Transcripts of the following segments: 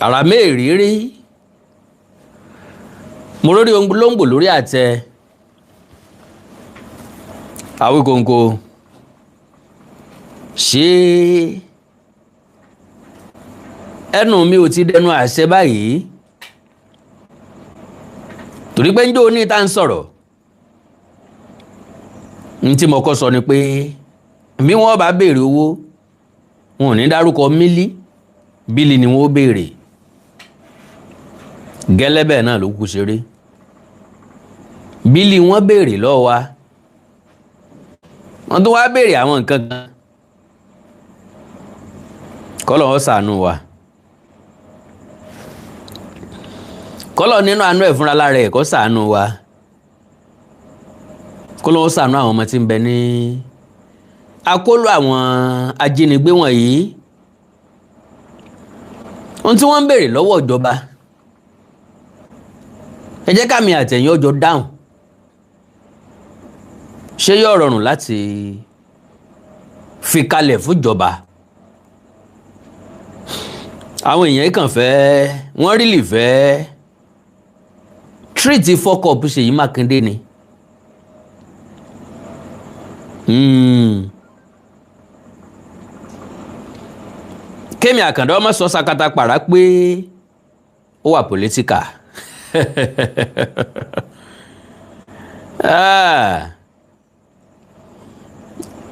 Àrà mẹ́rìírí mo lórí olóńgbò lórí àtẹ Awíkonko. Ṣé ẹnu mi ò ti dẹnu àṣẹ báyìí? Torí pé njó ní tá ń sọ̀rọ̀, n tí mo kọ́ sọ ni pé bí wọ́n bá béèrè owó, wọn ò ní dárúkọ mílí, bílí ni wọ́n ó béèrè. Gẹ́lẹ́ bẹ́ẹ̀ náà ló kú ṣeré, bílí wọ́n béèrè lọ́wọ́ wa. Wọ́n tún wá béèrè àwọn nǹkan kan. Kọ́lọ̀ ó ṣàánú wa, kọ́lọ̀ nínú àánú ẹ̀ fúnra lára ẹ̀ kó ṣàánú wa, kọ́lọ̀ ó ṣàánú àwọn ọmọ tí ń bẹ ní akóló àwọn ajínigbé wọ̀nyí. Ohun tí wọ́n ń béèrè lọ́wọ́ ìjọba, ẹ jẹ́ kámi àtẹ̀yìn ọjọ́ dáhùn. Ṣé yóò rọrùn láti fi kalẹ̀ fúnjọba? Àwọn èèyàn kàn fẹ́, wọ́n rí lè fẹ́ treat fuck up Ṣèyí Mákindé ni. Kémi Àkàndá ọmọ sọ sakata pàrà pé ó wà pòlítíkà.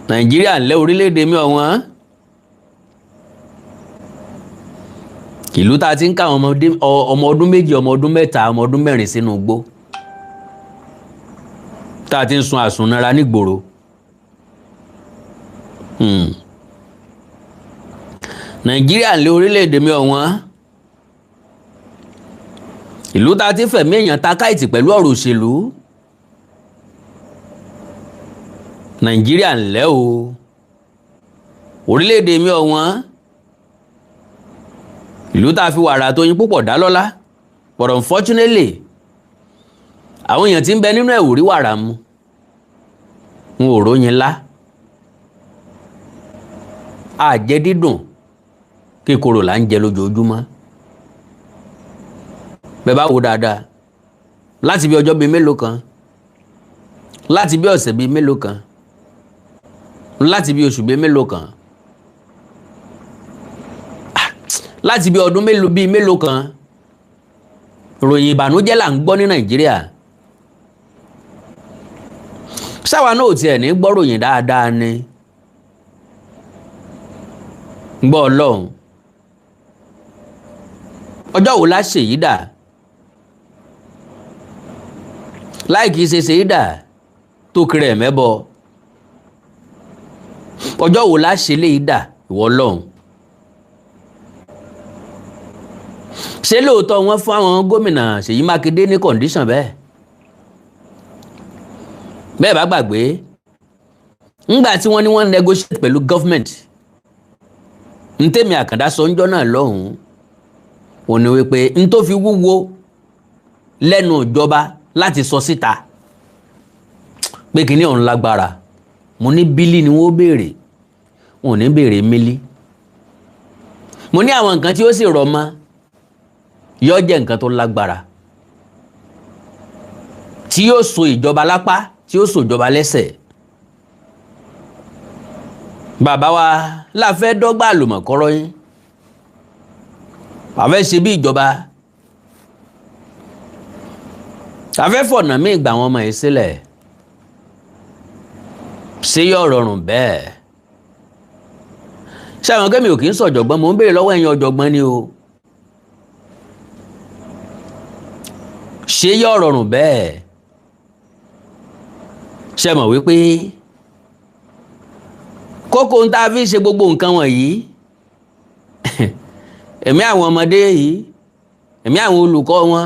Nàìjíríà ńlẹ́ orílẹ̀-èdè mi ọ̀wọ́n, ìlú tá a ti ń ká àwọn ọmọ ọdún 2, ọmọ ọdún 3, ọmọ ọdún 4 sínú igbó, tá a ti ń sun àsùnnara nígboro. Nàìjíríà ńlẹ́ orílẹ̀-èdè mi ọ̀wọ́n, ìlú tá a ti fẹ̀mí èèyàn ta káìtì pẹ̀lú ọ̀rọ̀ òṣèlú. Nàìjíríà ńlẹ́ o, orílẹ̀-èdè mi ọ̀wọ́n, ìlú tá a fi wàrà tó yín púpọ̀ dá lọ́lá. But unfortunately, àwọn èèyàn tí ń bẹ nínú ẹ̀wù rí wàrà mu, wọn ò róyin lá. Àjẹ dídùn kíkorò là ń jẹ lójoojúmọ́. Bẹ́ẹ̀ bá wo dáadáa, láti bí ọjọ́ bíi mélòó kan, láti bí ọ̀sẹ̀ bíi mélòó kan, láti bí oṣù bíi mélòó kan, láti bí ọdún mélòó bíi mélòó kan, ròyìn ìbànújẹ́ là ń gbọ́ ní Nàìjíríà. Sáwa náà ò tiẹ̀ ní gbọ́ ròyìn dáadáa ni. Gbọ́ Ọlọ́run, ọjọ́ wo la ṣèyí dà? Láì kìí ṣe ṣèyí dà tó kiri ẹ̀ mẹ́bọ. Ọjọ́ wo la ṣe léyìí dà, ìwọ Ọlọ́run? Ṣé lóòótọ́ wọ́n fún àwọn gómìnà Ṣèyí Mákindé ní kọ̀ǹdíṣàn bẹ́ẹ̀? Bẹ́ẹ̀ bá gbàgbé, ńgbà tí wọ́n ní wọ́n negotiate pẹ̀lú government, ntẹ́mi Àkàndá sọ ńjọ́ náà lọ́hùn-ún, òun ni wípé n tó fi wúwo lẹ́nu ìjọba láti sọ síta pé kínní ọ̀hún lágbára. Mo ní bílí ni wọ́n béèrè, wọn ò ní béèrè mílí. Mo ní àwọn nǹkan tí ó sì rọ̀ mọ́ yóò jẹ́ nǹkan tó lágbára tí yóò so ìjọba lápá, tí yóò so ìjọba lẹ́sẹ̀. Bàbá wa la fẹ́ dọ́gba àlùmọ̀kọ́rọ́ yín, a fẹ́ ṣe bí ìjọba, a fẹ́ fọ̀nà míì gbà wọn ọmọ yìí sílẹ̀. Ṣé yóò rọrùn bẹ́ẹ̀? Ṣé àwọn kẹ́mi ò kì í sọ̀jọ̀gbọ́n? Mò ń béèrè lọ́wọ́ ẹ̀yin ọ̀jọ̀gbọ́n ni o. Ṣé yóò rọrùn bẹ́ẹ̀? Ṣé mọ̀ wípé kókó ń tá a fi ṣe gbogbo nǹkan wọ̀nyí, ẹ̀mí àwọn ọmọdé yìí, ẹ̀mí àwọn olùkọ́ wọn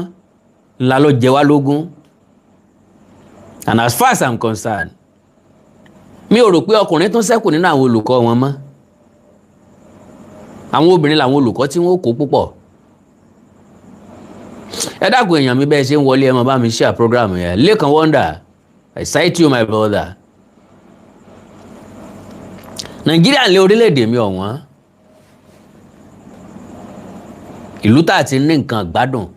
ńlá ló jẹ wá lógún. And as far as I'm concerned, mi ò rò pé ọkùnrin tún ṣẹ́kù nínú àwọn olùkọ́ wọn mọ́. Àwọn obìnrin làwọn olùkọ́ tí wọ́n kó púpọ̀. Ẹ dákun èèyàn mi, bẹ́ẹ̀ ṣe ń wọlé, ẹ máa bá mi share program yẹn. Lékan Wonder, I cite you, my brother. Nàìjíríà lé orílẹ̀-èdè mi ọ̀wọ́n. Ìlú tá a ti ní nǹkan gbádùn,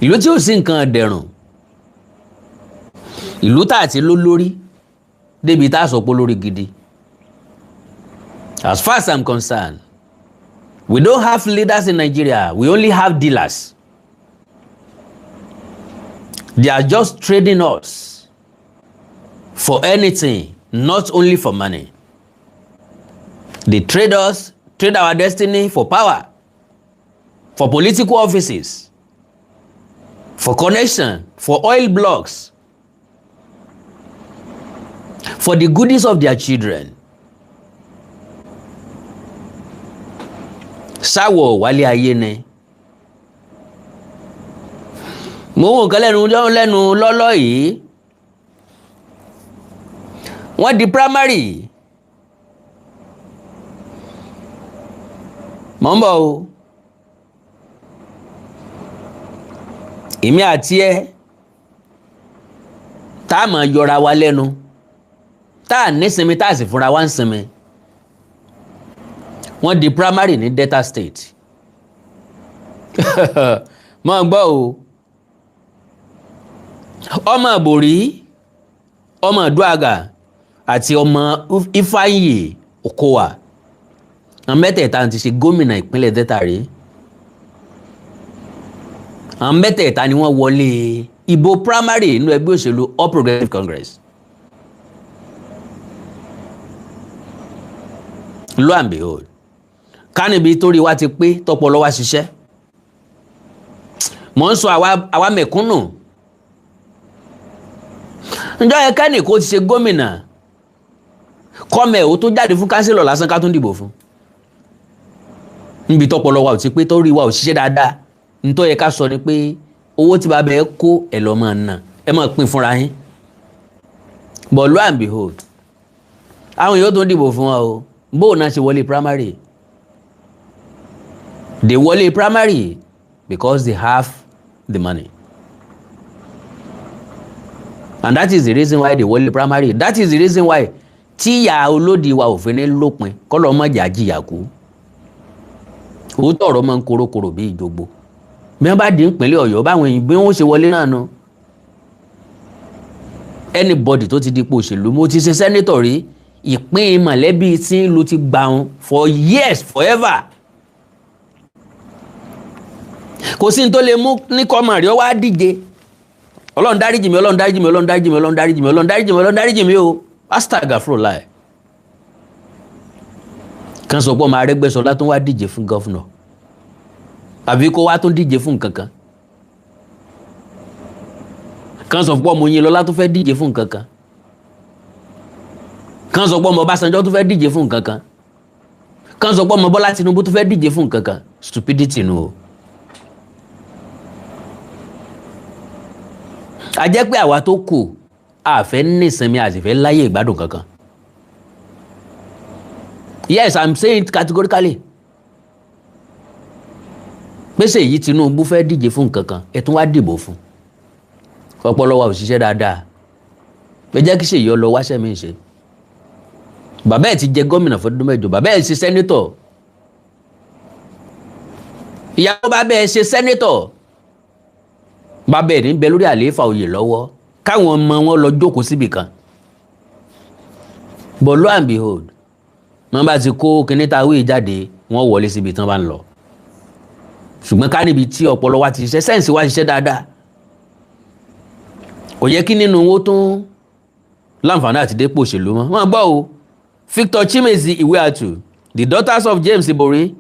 ìlú tí ò sí nǹkan dẹ̀rùn, ìlú tá a ti ló lórí débi tá a sọ pé lórí gidi. As far as I'm concerned, we don't have leaders in Nigeria, we only have dealers. They are just trading us for anything, not only for money. They trade us, trade our destiny for power, for political offices, for connection, for oil blocks, for the goodies of their children. Sáwọ̀ wálé ayé ni. Mo wò nǹkan lẹ́nu lẹ́nu lọ́lọ́ yìí. Wọ́n di primary. Mọ̀ ń bọ̀ o. Èmi àti ẹ tá a máa yọra wa lẹ́nu, tá a nísinmi, tá a sì fúnra wa ń sinmi. Wọ́n di primary ní Delta State. Mọ̀ ń gbọ́ o. Ọmọ Ìbòrí, ọmọ Ìdúàgà àti ọmọ Ifeanyi Okowa, àwọn mẹ́tẹ̀ẹ̀ta ti ṣe gómìnà ìpínlẹ̀ Delta rí. Àwọn mẹ́tẹ̀ẹ̀ta ni wọ́n wọlé ìbò primary nínú ẹgbẹ́ òṣèlú All Progressives Congress. Lo and behold, ká níbi torí wa ti pé tọpọlọ wa ṣiṣẹ́. Mò ń sọ àwa mẹ̀kúnnù. Ǹjọ́ yẹ kẹ́nì kó ti ṣe gómìnà kọ́mẹ̀ ò tó jáde fún kánsílọ̀ lásán ká tún dìbò fún. Níbi tọpọlọ wa ò ti pé, torí wa ò ṣiṣẹ́ dáadáa. Ntọ́ yẹ ká sọ ni pé owó tí bàbá ẹ kó ẹ lọ́ máa ná, ẹ máa pín fúnra yín. But lo and behold, àwọn yóò tún dìbò fún wa o. Bóun náà ṣe wọlé primary. They wọlé primary because they have the money. And that is the reason why they wọlé primary. That is the reason why tíyà olódì wa òfin ní lópin kọ́lọ́ mọ̀jà jìyà kú. Òótọ́ ọ̀rọ̀ máa ń korokoro bí ìjogbo. Bí wọ́n bá dín ìpínlẹ̀ Ọ̀yọ́ báwọn èèyàn bí wọ́n ṣe wọlé náà nu. Anybody tó ti dipò òṣèlú, mo ti ṣe sẹ́nítọ̀ rí, ìpín mọ̀lẹ́bí tí ń lu ti gbà wọn for years, forever. Kò sí ní tó lè mú ní kọ́mọ̀ rí ọ wá díje. Ọlọ́run dáríjì mi, Ọlọ́run dáríjì mi, Ọlọ́run dáríjì mi, Ọlọ́run dáríjì mi, Ọlọ́run dáríjì mi, Ọlọ́run dáríjì mi o. Astagfirullah. Kan sọ pé ọmọ Arẹ́gbẹ́ṣọlá tó wá díje fún gọ́fúnà, àbí kó wá tún díje fún nǹkan kan. Kan sọ pé ọmọ Oyinlọ́lá tó fẹ́ díje fún nǹkan kan. Kan sọ pé ọmọ Ọbásanjọ́ tó fẹ́ díje fún nǹkan kan. Kan sọ pé ọmọ Bọ́lá Tinubu tó fẹ́ díje fún nǹkan kan. Stupidity nu o. A jẹ́ pé àwa tó kù a fẹ́ nísinmi, a sì fẹ́ láyé ìgbádùn kankan. Yes, I'm saying it categorically. Pèsè yìí Tinubu fẹ́ díje fún nǹkan kan, ẹ tún wá dìbò fún. Ọpọlọ wa ò ṣiṣẹ́ dáadáa. Ẹ jẹ́ kí Ṣèyí ọ lọ wáṣẹ́ mi ṣe. Bàbá ẹ̀ ti jẹ gómìnà fọdún mẹ́jọ, bàbá ẹ̀ ṣe sẹ́nítọ̀. Ìyàwó bàbá ẹ̀ ṣe sẹ́nítọ̀. Bàbá ẹ̀ ní bẹ lórí àlééfà oyè lọ́wọ́, káwọn ọmọ wọn lọ jókòó síbì kan. But lo and behold, wọ́n bá ti kó kinní ta wíì jáde, wọ́n wọlé síbi tán bá ń lọ. Ṣùgbọ́n ká níbi tí ọpọlọ wa ti ṣiṣẹ́, sense wa ṣiṣẹ́ dáadáa, kò yẹ kí nínú owó tún láǹfààní àti dépò òṣèlú mọ́. Wọ́n gbọ́ o. Victor Chimezie Iweatu, the daughters of James Ibori,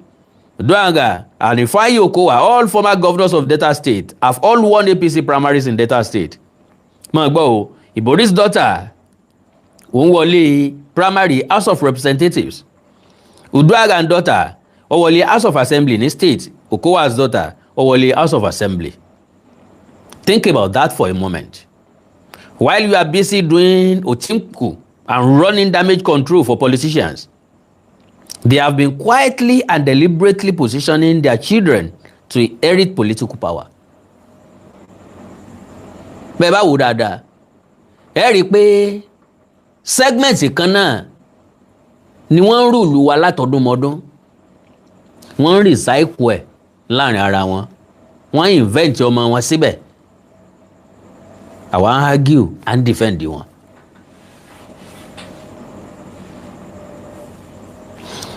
Uduaghan and Ifeanyi Okowa, all former governors of Delta State, have all won APC primaries in Delta State. Wọ́n gbọ́ o. Ibori's daughter òun wọlé primary House of Representatives. Uduaghan daughter ó wọlé House of Assembly ní state. Okowa's daughter ó wọlé House of Assembly. Think about that for a moment. While you are busy doing otinku and running damage control for politicians, they have been quietly and deliberately positioning their children to inherit political power. Bẹ́ẹ̀ bá wò dáadáa, ẹ rí i pé segment kan náà ni wọ́n ń rule wa látọdúnmọ́dún. Wọ́n ń recycle ẹ̀ láàrin ara wọn, wọ́n invent ọmọ wọn síbẹ̀. Àwa ń argue and defend wọn.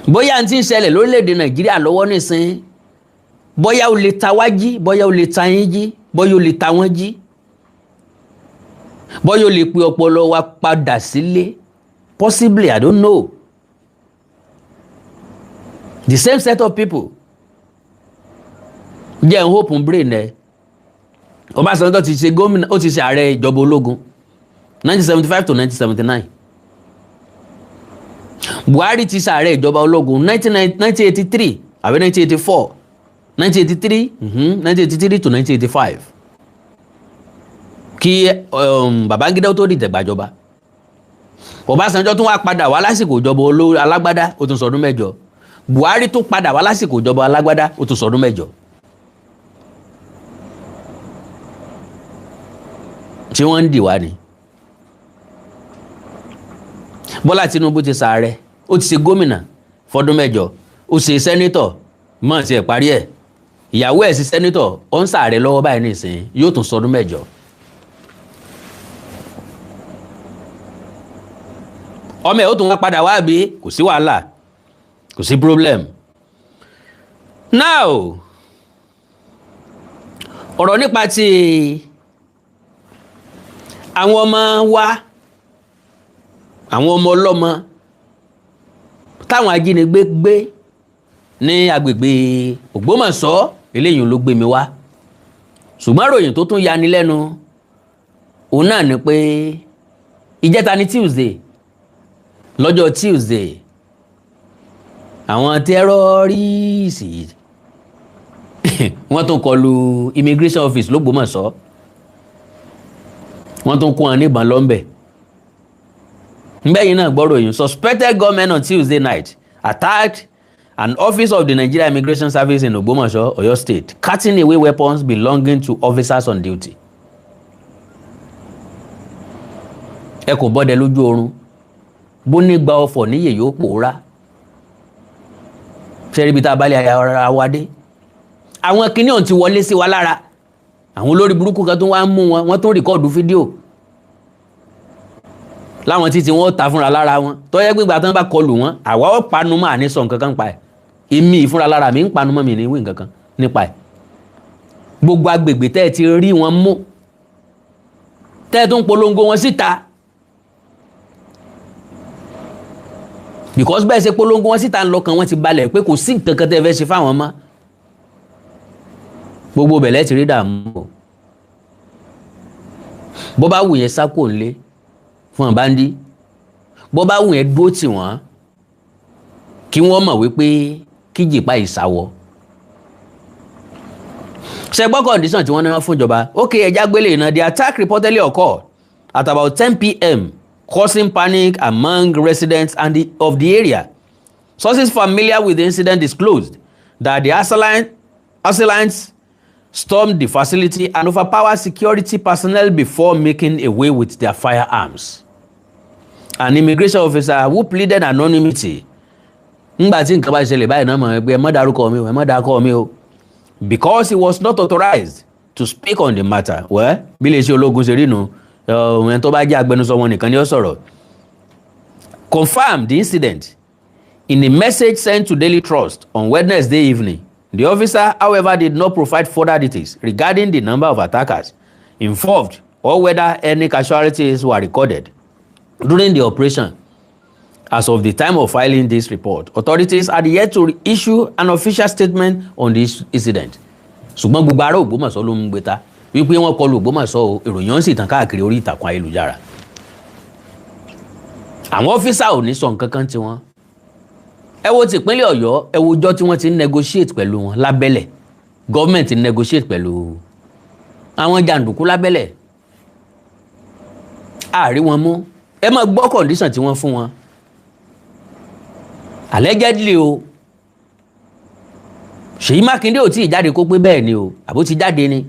Bóyá n ti ń ṣẹlẹ̀ lórílẹ̀‐èdè Nàìjíríà lọ́wọ́ nísìnyí, bóyá o lè ta wá jí, bóyá o lè ta yín jí, bóyá o lè ta wọ́n jí, bóyá o lè pe ọpọlọ wa padà sílé, possibly, I don't know. The same set of people jẹ́ ń open brain ẹ̀. Ọbásanjọ́ ti ṣe gómìnà, ó ti ṣe ààrẹ ìjọba ológun 1975 to 1979. Buhari ti ṣe ààrẹ ìjọba ológun 1983 àbí 1984, 1983, 1983 to 1985, kí Babangida tó dìtẹ̀ gbàjọba. Ọbásanjọ́ tún wá padà wá lásìkò ìjọba alágbádá, ó tún sọdún 8. Buhari tún padà wá lásìkò ìjọba alágbádá, ó tún sọdún 8. Tí wọ́n ń dì wá ni. Bọ́lá Tinubu ti ṣààrẹ, ó ti ṣe gómìnà fọdún 8, ó ṣe sẹ́nítọ̀ mọ̀ sí ẹ̀ parí ẹ̀, ìyàwó ẹ̀ sí sẹ́nítọ̀, ó ń ṣààrẹ lọ́wọ́ báyìí nísìnyí, yóò tún sọdún 8. Ọmọ ẹ̀ ó tún wá padà wá bí, kò sí wàhálà, kò sí problem. Now, ọ̀rọ̀ nípa ti àwọn ọmọ wa, àwọn ọmọ ọlọ́mọ táwọn ajínigbé gbé ní agbègbè Ògbómọ̀ṣọ́, eléyìí ló gbé mi wá. Ṣùgbọ́n ròyìn tó tún yani lẹ́nu òun náà ni pé ìjẹta ní Tuesday, lọ́jọ́ Tuesday, àwọn tẹ́rọ́rìsì wọ́n tún kọlu immigration office l'Ógbómọ̀ṣọ́, wọ́n tún kó wọn níbọn lọ́nbẹ̀. Ngbẹ̀yìn náà gbọ́rọ̀ yìí. Suspected gunmen on Tuesday night attacked an office of the Nigeria Immigration Service in Ogbomoso, Oyo State, carting away weapons belonging to officers on duty. Ẹ kò bọ́dẹ lójú oorun, bó ní gba ọfọ̀ níyè yóò pòórá. Ṣé ibi tá a bá lè ara wa dé? Àwọn kinní ọ̀hún ti wọlé sí wa lára. Àwọn olórí burúkú kan tó wá ń mú wọn, wọ́n tó ń record fídíò láwọn títí wọn ó ta fúnra lára wọn, tó yẹ gbígbà tán bá kọlù wọn, àwa ó panu mọ́, àní sọ nǹkan kan pa ẹ̀. Èmi ìfúnra lára mi ń panu mọ́, mi ní wí nǹkan kan nípa ẹ̀. Gbogbo agbègbè tẹ́ ẹ ti rí wọn mú, tẹ́ ẹ tún polongo wọn síta, because bẹ́ẹ̀ ṣe polongo wọn síta ńlọkàn wọn ti balẹ̀ pé kò sí nǹkan kan tẹ́ ẹ fẹ́ ṣe fáwọn mọ́. Gbogbo bẹ̀lẹ́ ti rí dààmú o. Bó bá wù yẹn sá kò ń lé fún àbándí, bó bá wù yẹn dúró tì wọ́n kí wọ́n mọ̀ wípé kíjìpá ìsàwọ̀. Ṣẹgbọ́n condition tí wọ́n ní wọ́n fún ìjọba. Ok, ẹja gbélé iná. The attack reportedly occurred at about 10 p.m., causing panic among residents and of the area. Sources familiar with the incident disclosed that the assailants stormed the facility and overpowered security personnel before making away with their firearms. An immigration officer who pleaded anonymity, ngbà tí nǹkan bá ṣẹlẹ̀ báyìí náà mọ̀ ẹ́ pé ẹ má dárúkọ mi o, ẹ má dárúkọ mi o, because he was not authorized to speak on the matter. Well, bí lè ṣe ológun ṣe rí nu, ẹni tó bá jẹ́ agbẹnusọ wọn nìkan ni ó sọ̀rọ̀. Confirmed the incident in a message sent to Daily Trust on Wednesday evening. The officer, however, did not provide further details regarding the number of attackers involved or whether any casualties were recorded during the operation. As of the time of filing this report, authorities had yet to issue an official statement on this incident. Ṣùgbọ́n gbogbo ará Ògbómọ̀ṣọ́ ló ń gbé ta wípé wọ́n kọlu Ògbómọ̀ṣọ́ o, ìròyìn ọ̀hún sì tàn káàkiri orí ìtàkùn ayélujára. Àwọn officer ò ní sọ nǹkan kan tiwọn. Ẹ wo tìpínlẹ̀ Ọ̀yọ́, ẹ wo ọjọ́ tí wọ́n ti ń negotiate pẹ̀lú wọn lábẹ́lẹ̀, gọ́ọ̀mẹ̀ntì ń negotiate pẹ̀lú àwọn jàǹdùkú lábẹ́lẹ̀, àárí wọn mú. Ẹ máa gbọ́ condition tí wọ́n fún wọn allegedly o. Ṣèyí Mákindé ò tí ì jáde kó pé bẹ́ẹ̀ ni o, àbó ti jáde ni.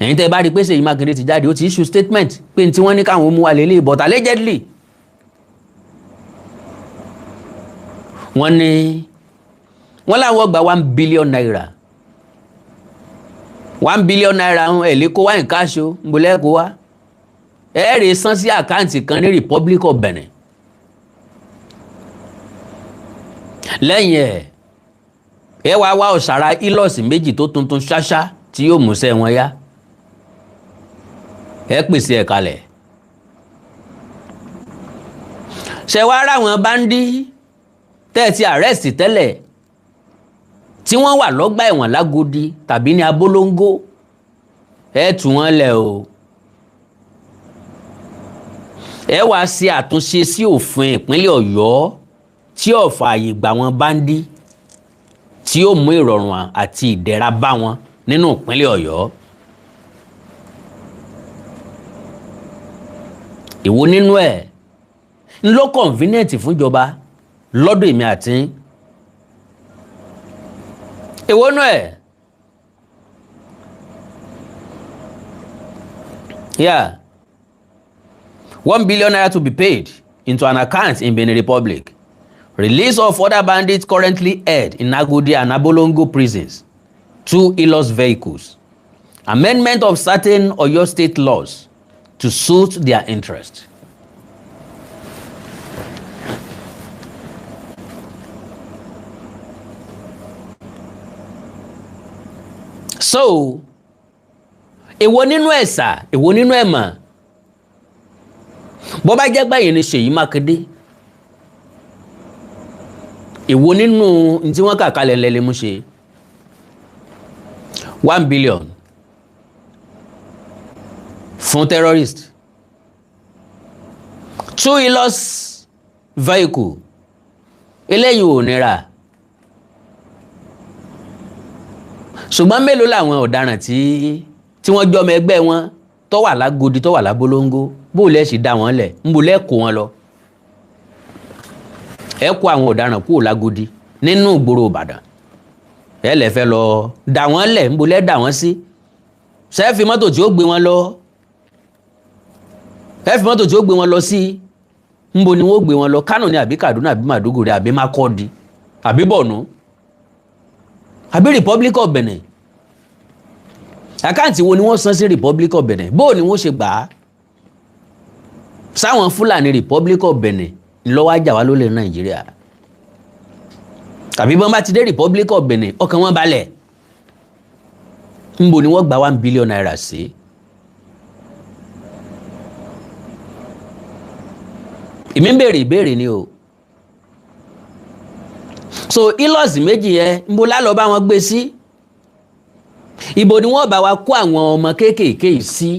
Ẹ̀yin tẹ́ ẹ bá rí i pé Ṣèyí Mákindé ti jáde, ó ti issue statement pé ní tí wọ́n ní káwọn mú wa lélẹ̀, but allegedly wọ́n ní Wọ́n láwọn gba ₦1 billion. ₦1 billion ń ẹ̀ lè kó wá in cash o. Ń bolẹ́ kó wá, ẹ̀ rè san sí account kan ní Republic of Benin. Lẹ́yìn ẹ̀, ẹ wá wá ọ̀sàrà Hilux méjì tó tuntun ṣáṣá tí yóò múṣẹ́ wọn yá, ẹ pèsè ẹ̀ kalẹ̀. Ṣe wá ráwọn bandit tẹ́ ẹ ti arrest tẹ́lẹ̀ tí wọ́n wà lọ́gbà ẹ̀wọ̀n lágodi tàbí ní Abolongo, ẹ tú wọn lẹ̀ o. Ẹ wá ṣe àtúnṣe sí òfin ìpínlẹ̀ Ọ̀yọ́ tí ó fààyè gbà wọn bandit, tí ó mú ìrọ̀rùn àti ìdẹ̀ra bá wọn nínú ìpínlẹ̀ Ọ̀yọ́. Ìwo nínú ẹ̀ ń lọ convenient fúnjọba lọ́dọ̀ èmi àti ìwo nínú ẹ̀? Yeah, ₦1 billion to be paid into an account in Benin Republic. Release of other bandits currently held in Agodi and Abolongo prisons. Two Hilux vehicles. Amendment of certain Oyo State laws to suit their interest. So, èwo nínú ẹ̀sà, èwo nínú ẹ̀ mọ̀? Bó bá jẹ́ gbẹ̀yìn ni Ṣèyí Mákindé, èwo nínú tí wọ́n kà kalẹ̀ lẹ́lẹ́ mú ṣe? 1 billion fún terrorist, two Hilux vehicle, eléyìí ò nira, ṣùgbọ́n mélòó làwọn ọ̀daràn tí wọ́n jọmọ ẹgbẹ́ wọn tó wà lágodi, tó wà lábolóńgó? Bó lẹ́ sì dá wọn lẹ̀, ń bo lẹ́ kó wọn lọ? Ẹ kó àwọn ọ̀daràn kúrò lágodi nínú ìgboro Ìbàdàn, ẹ lẹ́ fẹ́ lọ dá wọn lẹ̀, ń bo lẹ́ dá wọn sí? Ṣé fi mọ́tò tí ó gbé wọn lọ? Ẹ fi mọ́tò tí ó gbé wọn lọ sí ńbo ni wọ́n gbé wọn lọ? Kánò ni, àbí Kaduna, àbí Maiduguri, àbí Makurdi, àbí Borno, àbí Republic of Benin? Account wo ni wọ́n san sí Republic of Benin? Bó ni wọ́n ṣe gbà á? Sáwọn Fúlàní Republic of Benin ńlọ́wọ́ ajá wa lólè Nàìjíríà, tàbí bọ́n bá ti dé Republic of Benin, ọkàn wọn balẹ̀? Ńbo ni wọ́n gba ₦1 billion sí? Èmi ń béèrè ìbéèrè ni o. So Hilux méjì yẹn, ńbo lálọ́ bá wọn gbé sí? Ibo ni wọ́n bá wa kó àwọn ọmọ kéékèèké yìí sí?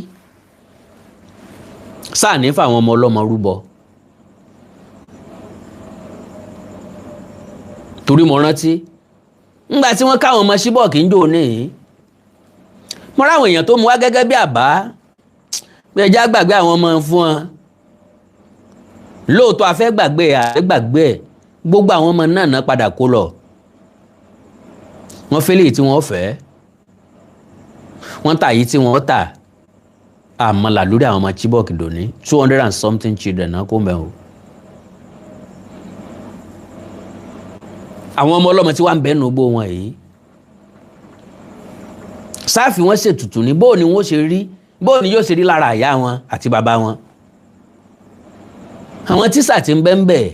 Sáà ní fáwọn ọmọ ọlọ́mọ rúbọ? Torí mo rántí ńgbà tí wọ́n káwọn ọmọ Chibok ń jò ní, mo ráwọn èèyàn tó mú wá gẹ́gẹ́ bí àbá pé ẹjá gbàgbé àwọn ọmọ fún wọn. Lóòótọ́, a fẹ́ gbàgbé, a fẹ́ gbàgbé ẹ̀, gbogbo àwọn ọmọ náà náà padà kó lọ. Wọ́n fẹ́ léyìí tí wọ́n fẹ́, wọ́n tà yìí tí wọ́n tà. Àmọ́ là lórí àwọn ọmọ Chibok dòní, 200 and something children náà kó mẹ́ o. Àwọn ọmọ ọlọ́mọ tí wàá ń bẹ́ẹ̀ nù gbó wọn yìí, sáàfì wọn ṣètùtù ní bóò ni wọ́n ṣe rí, bóò ni yóò ṣe rí lára àyà wọn àti bàbá wọn? Àwọn tíṣà tí ń bẹ́ ń bẹ̀,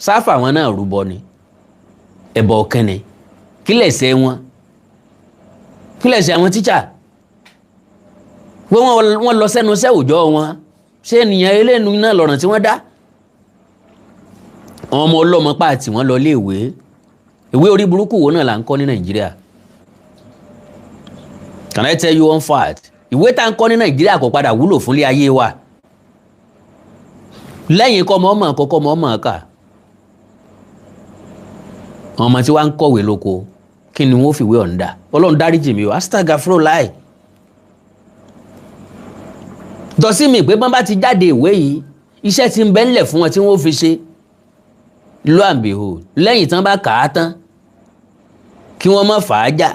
sáfà wọn náà rúbọ ni? Ẹ̀bọ̀ kẹ́ni? Kí lẹ̀ṣẹ̀ wọn? Kí lẹ̀ṣẹ̀ àwọn tíṣà pé wọ́n lọ sẹ́nu iṣẹ́ òòjọ́ wọn? Ṣé ènìyàn eléyìí náà lọ̀ràn tí wọ́n dá? Àwọn ọmọ ọlọ́mọ pààtì wọ́n lọ iléèwé. Ìwé orí burúkú wo náà là ń kọ́ ní Nàìjíríà? Can I tell you one fact? Ìwé tá ń kọ́ ní Nàìjíríà kò padà wúlò fúnlé ayé wa lẹ́yìn kọ́ ọmọ ọmọ kọ́kọ́ ọmọ ọmọ kà. Àwọn ọmọ tí wàá ń kọ̀wé lóko, kí ni wọ́n fìwé ọ̀hún dà? Ọlọ́run dáríjì mi o, astagafro láì dọ̀sí mi pé bọ́n bá ti jáde ìwé yìí, iṣẹ́ ti ń bẹ ńlẹ̀ fún wọn tí wọ́n fi ṣe. Lo and behold, lẹ́yìn tán bá kà á tán, kí wọ́n má fà á já,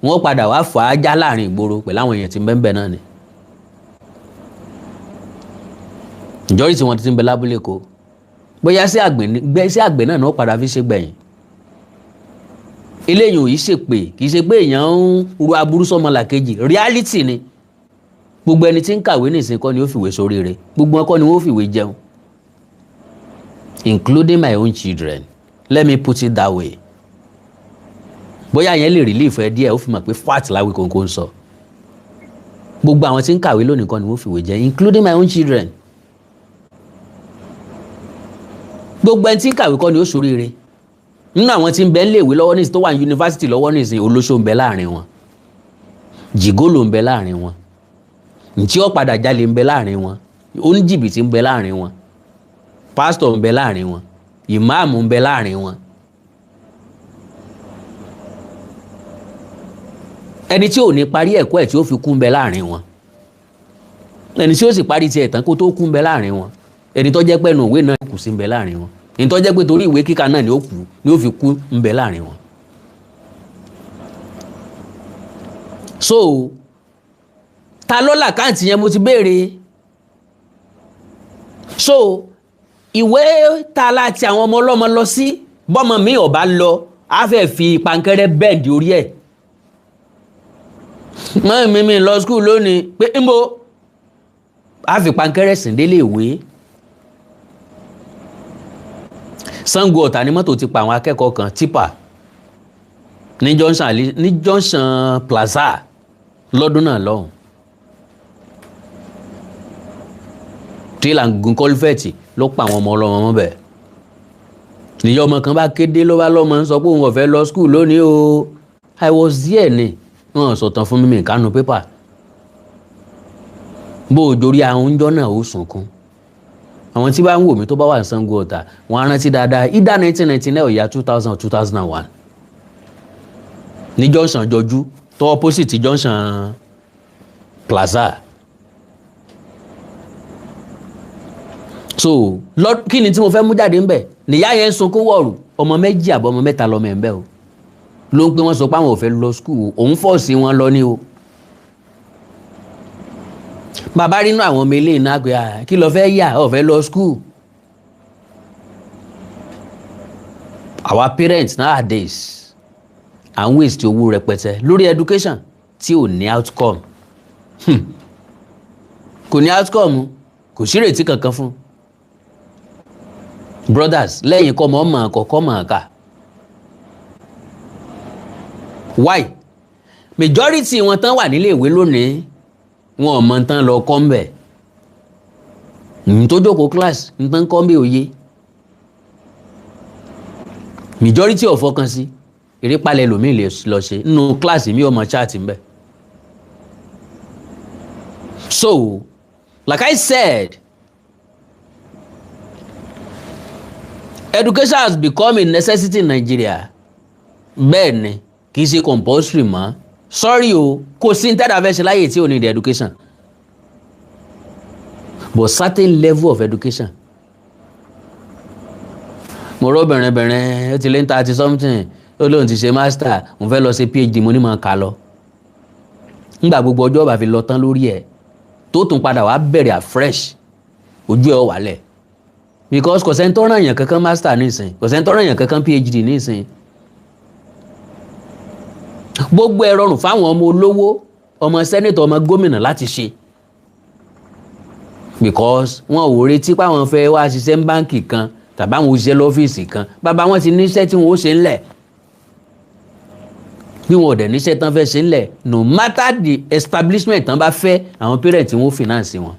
wọ́n padà wá fà á já láàrin ìgboro pẹ̀lú àwọn èèyàn tí ń bẹ ń bẹ náà ni. Ìjọ́rí tí wọ́n ti ń bẹ lábúlé ko, bóyá sí àgbẹ̀ náà náà padà fi ṣe gbẹ̀yìn. Eléyìí ò yìí ṣe pé kì í ṣe pé èèyàn ń ru aburú sọmọlàkejì, reality ni. Gbogbo ẹni tí ń kàwé nìsín kọ́ ni ó fìwé sóríire, gbogbo wọn kọ́ ni wọ́n fìwé jẹun, including my own children. Let me put it that way. Bóyá yẹn lè relief ẹ díẹ̀, ó fi mọ̀ pé fact l'Awikonko ń sọ. Gbogbo àwọn tí ń kàwé lónìí kọ́ ni wọ́n fìwé jẹun, including my own children. Gbogbo ẹni tí ń kàwé kọ́ ni ó ṣoríire. Nínú àwọn tí ń bẹ níléèwé lọ́wọ́ nísìnyí, tó wà ní yunifásitì lọ́wọ́ nísìnyí, olóṣó ń bẹ láàrin wọn, jìgólò ń bẹ láàrin wọn, ntí ó padà jalè ń bẹ láàrin wọn, oníjìbìtì ń bẹ láàrin wọn, pásítọ̀ ń bẹ láàrin wọn, ìmáàmù ń bẹ láàrin wọn. Ẹni tí ò ní parí ẹ̀kọ́ ẹ̀ tí ó fi kú ń bẹ láàrin wọn, ẹni tí ó sì parí tiẹ̀ tán kó tó kú ń bẹ láàrin wọn, ẹni tó jẹ́ pé ẹnu ìwé náà kù sí ń bẹ láàrin wọn, ẹni tó jẹ́ pé torí ìwé kíkà náà ni ó kú ni ó fi kú ń bẹ láàrin wọn. So ta ló làkáǹtì yẹn mo ti béèrè. So ìwé ta láti àwọn ọmọ ọlọ́mọ lọ sí, bọ́mọ mi ò bá lọ á fẹ́ fi pankẹ́rẹ́ bẹ́ẹ̀dì orí ẹ̀. Mọ́ mi lọ skul lónìí pé ń bo á fi pankẹ́rẹ́ sìn délé ìwé. Sango Ọ̀tà ni mọ́tò ti pa àwọn akẹ́kọ̀ọ́ kan tipa ní Johnson Plaza lọ́dún náà lọ́hùn. Tírélà ń gun kọ́lífẹ̀tì ló pa àwọn ọmọ ọlọ́mọ mọ́ bẹ́ẹ̀. Níyà ọmọ kan bá kéde ló bá lọ́mọ ń sọ pé òun ò fẹ́ lọ skul lónìí o. I was there ni wọ́n sọ̀tàn fún mi kánú pépà. Bó o jorí àwọn oúnjẹ náà ó sunkún. Àwọn tí bá ń wò mí tó bá wà ní Sango Ọ̀tà wọ́n á rántí dáadáa ìdá 1999 ọ̀yà 2000 2001 ní Johnson jọjú tó opposite Johnson Plaza. So kí ni tí mo fẹ́ mú jáde ńbẹ̀ nìyá yẹn ń sunkún wọ̀rù, ọmọ méjì àbọ̀ ọmọ mẹ́ta lọ́mọ ẹ̀ ń bẹ̀ o, ló ń pé wọ́n sọ pé àwọn ò fẹ́ lọ skul, òun fọ́ọ̀sì wọn lọ ní o. Bàbá rínú àwọn ọmọ ilé iná pé kí lọ fẹ́ yà, ò fẹ́ lọ skul. Our parents nowadays à ń waste owó rẹpẹtẹ lórí education tí ò ní outcome. Kò ní outcome, kò sí ìrètí kankan fún. Brothers, lẹ́yìn kọ́ mọ̀ mọ̀ kọ́kọ́ mọ̀ ká. Why? Majority wọn tán wà nílé ìwé lónìí, wọn ò mọ tán lọ kọ́ mbẹ̀. Ní tó jókòó class ní tán kọ́ mbẹ̀ òye. Majority ò fọkàn sí erépalẹ̀ lòmíì lè lọ ṣe nínú kíláàsì mi ò mọ chat mbẹ̀. So, like I said, education has become a necessity in Nigeria. Bẹ́ẹ̀ ni, kì í ṣe compulsory mọ́. Sorry o, kò sí ní tẹ́lẹ̀ fẹ́ ṣe láyè tí ò ní the education. But certain level of education. Mo rọ́ bẹ̀rẹ̀bẹ̀rẹ̀, ó ti lé ní 30 something, ó lóun ti ṣe master, òun fẹ́ lọ ṣe PhD, mo ní máa kà lọ. Nígbà gbogbo ọjọ́ bá fi lọ tán lórí ẹ̀, tó tún padà wá bẹ̀rẹ̀ afresh, ojú ẹ̀ ó wálẹ̀. Because kò sẹ́ni tó ràn yàn kankan master nísìn, kò sẹ́ni tó ràn yàn kankan PhD nísìn. Gbogbo ẹ̀ rọrùn fáwọn ọmọ olówó, ọmọ sẹ́nẹ̀tọ̀, ọmọ gómìnà láti ṣe. Because wọn ò retí páwọn fẹ́ wá ṣiṣẹ́ ní báǹkì kan tàbí àwọn òṣìṣẹ́ lọ́fíìsì kan, bàbá wọn ti níṣẹ́ tí wọn ó ṣe ńlẹ̀. Bí wọn ò dẹ̀ níṣẹ́ tán fẹ́ ṣe ńlẹ̀, no matter the establishment tán bá fẹ́, àwọn parents wọn ó finance wọn.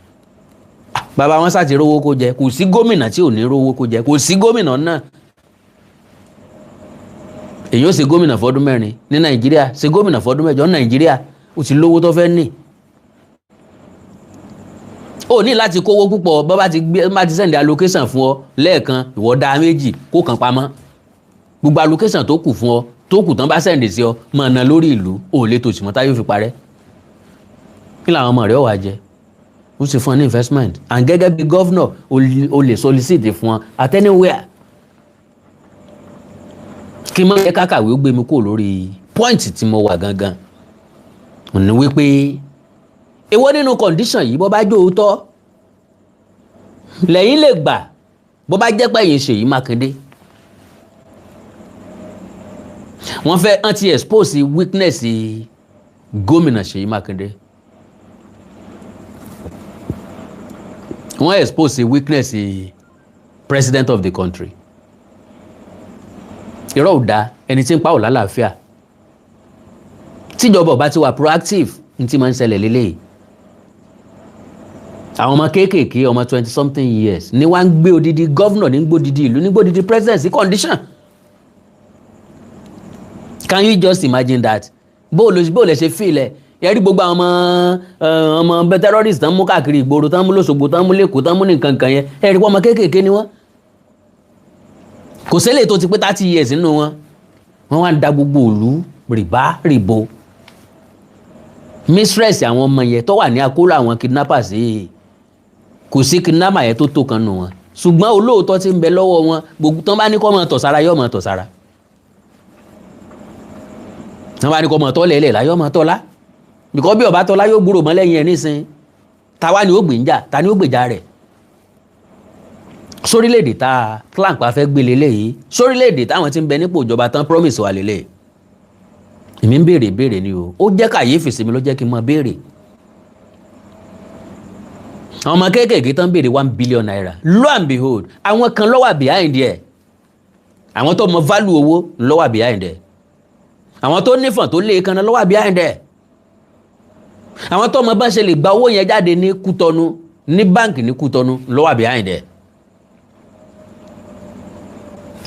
Bàbá wọn ṣáà ti rówó kó jẹ, kò sí gómìnà tí ò ní rówó kó jẹ, kò sí gómìnà náà. Èyí ó ṣe gómìnà fọdún 4 ní Nàìjíríà, ṣe gómìnà fọdún 8 ní Nàìjíríà, ó ti lówó tó fẹ́ ní. Ó ní láti kówó púpọ̀, bọ́ bá ti gbé bá ti send allocation fún ọ lẹ́ẹ̀kan, ìwọ dá méjì kó kàn pamọ́. Gbogbo allocation tó kù fún ọ, tó kù tán bá send sí ọ, mọ̀ ọ́nà lórí ìlú, ò lè tòṣì mọ́ táyọ̀ fi parẹ́. Kí làwọn ọmọ rẹ̀ wà jẹ? Ó sì fún ọ ní investment, and gẹ́gẹ́ bí governor o lè solicit fún ọ at anywhere. Kí n má jẹ́ kákàwé ó gbé mi kúrò lórí point tí mo wà gangan, ní wípé èwo nínú condition yìí bó bá jó òótọ́ lẹ́yìn lè gbà, bó bá jẹ́ pé ẹ̀yin Ṣèyí Mákindé, Wọ́n fẹ́ wọ́n ti expose weakness gómìnà Ṣèyí Mákindé. Wọ́n expose weakness president of the country. Irọ́ ò dáa, ẹni tí ń pa ò lálàáfíà. Tíjọba ọba ti wà proactive, ní tí máa ń ṣẹlẹ̀ lélẹ́yìí. Àwọn ọmọ kéékèèké, ọmọ 20 something years ni wọ́n á ń gbé odidi governor, ní gbé odidi ìlú, ní gbé odidi president sí condition. Can you just imagine that? Bó o lè ṣe feel ẹ yẹrí gbogbo àwọn ọmọ ọmọ terrorist tán mú káàkiri ìgboro, tán mú lọ́sọ̀gbò, tán mú lẹ́kọ̀ọ́, tán mú ní nǹkan kan yẹn, ẹ rí wọ́n, ọmọ kéékèèké ni wọ́n. Kò sẹ́lẹ̀ tó ti pé 30 years nínú wọn. Wọ́n wá ń da gbogbo ìlú rìbá rìbo. Mistress àwọn ọmọ yẹn tó wà ní akóló àwọn kidnappers yìí, kò sí kidnapper yẹn tó tó kan nù wọn, ṣùgbọ́n olóòótọ́ ti ń bẹ lọ́wọ́ wọn. Gbogbo tán bá ní kó máa tọ̀ sára, yóò máa tọ̀ sára. Tán bá ní kó máa tọ́ lẹ́lẹ̀ lá, yóò máa tọ́ lá. Bìkọ́ bí ọba tọ́lá, yóò gbúrò mọ́ lẹ́yìn ẹ̀ nísìn. Táwa ni ó gbè ń jà? Ta ni ó gbèjà rẹ̀? Sórílẹ̀-èdè tá a clamp fẹ́ gbé lélẹ́yìí, sórílẹ̀-èdè táwọn ti ń bẹ nípò ìjọba tán promise wa lélẹ̀, èmi ń béèrè béèrè ni o. Ó jẹ́ kàyéfì sí mi, ló jẹ́ kí n máa béèrè. Àwọn ọmọ kéékèèké tán béèrè ₦1 billion, lo and behold, àwọn kan ló wà behind ẹ̀. Àwọn tó mọ value owó ló wà behind ẹ̀. Àwọn tó nífọ̀n tó lé kan ló wà behind ẹ̀. Àwọn tó mọ bá ṣe lè gba owó yẹn jáde ní Kútọ́nù, ní báǹkì ní Kútọ́nù, ló wà behind ẹ̀.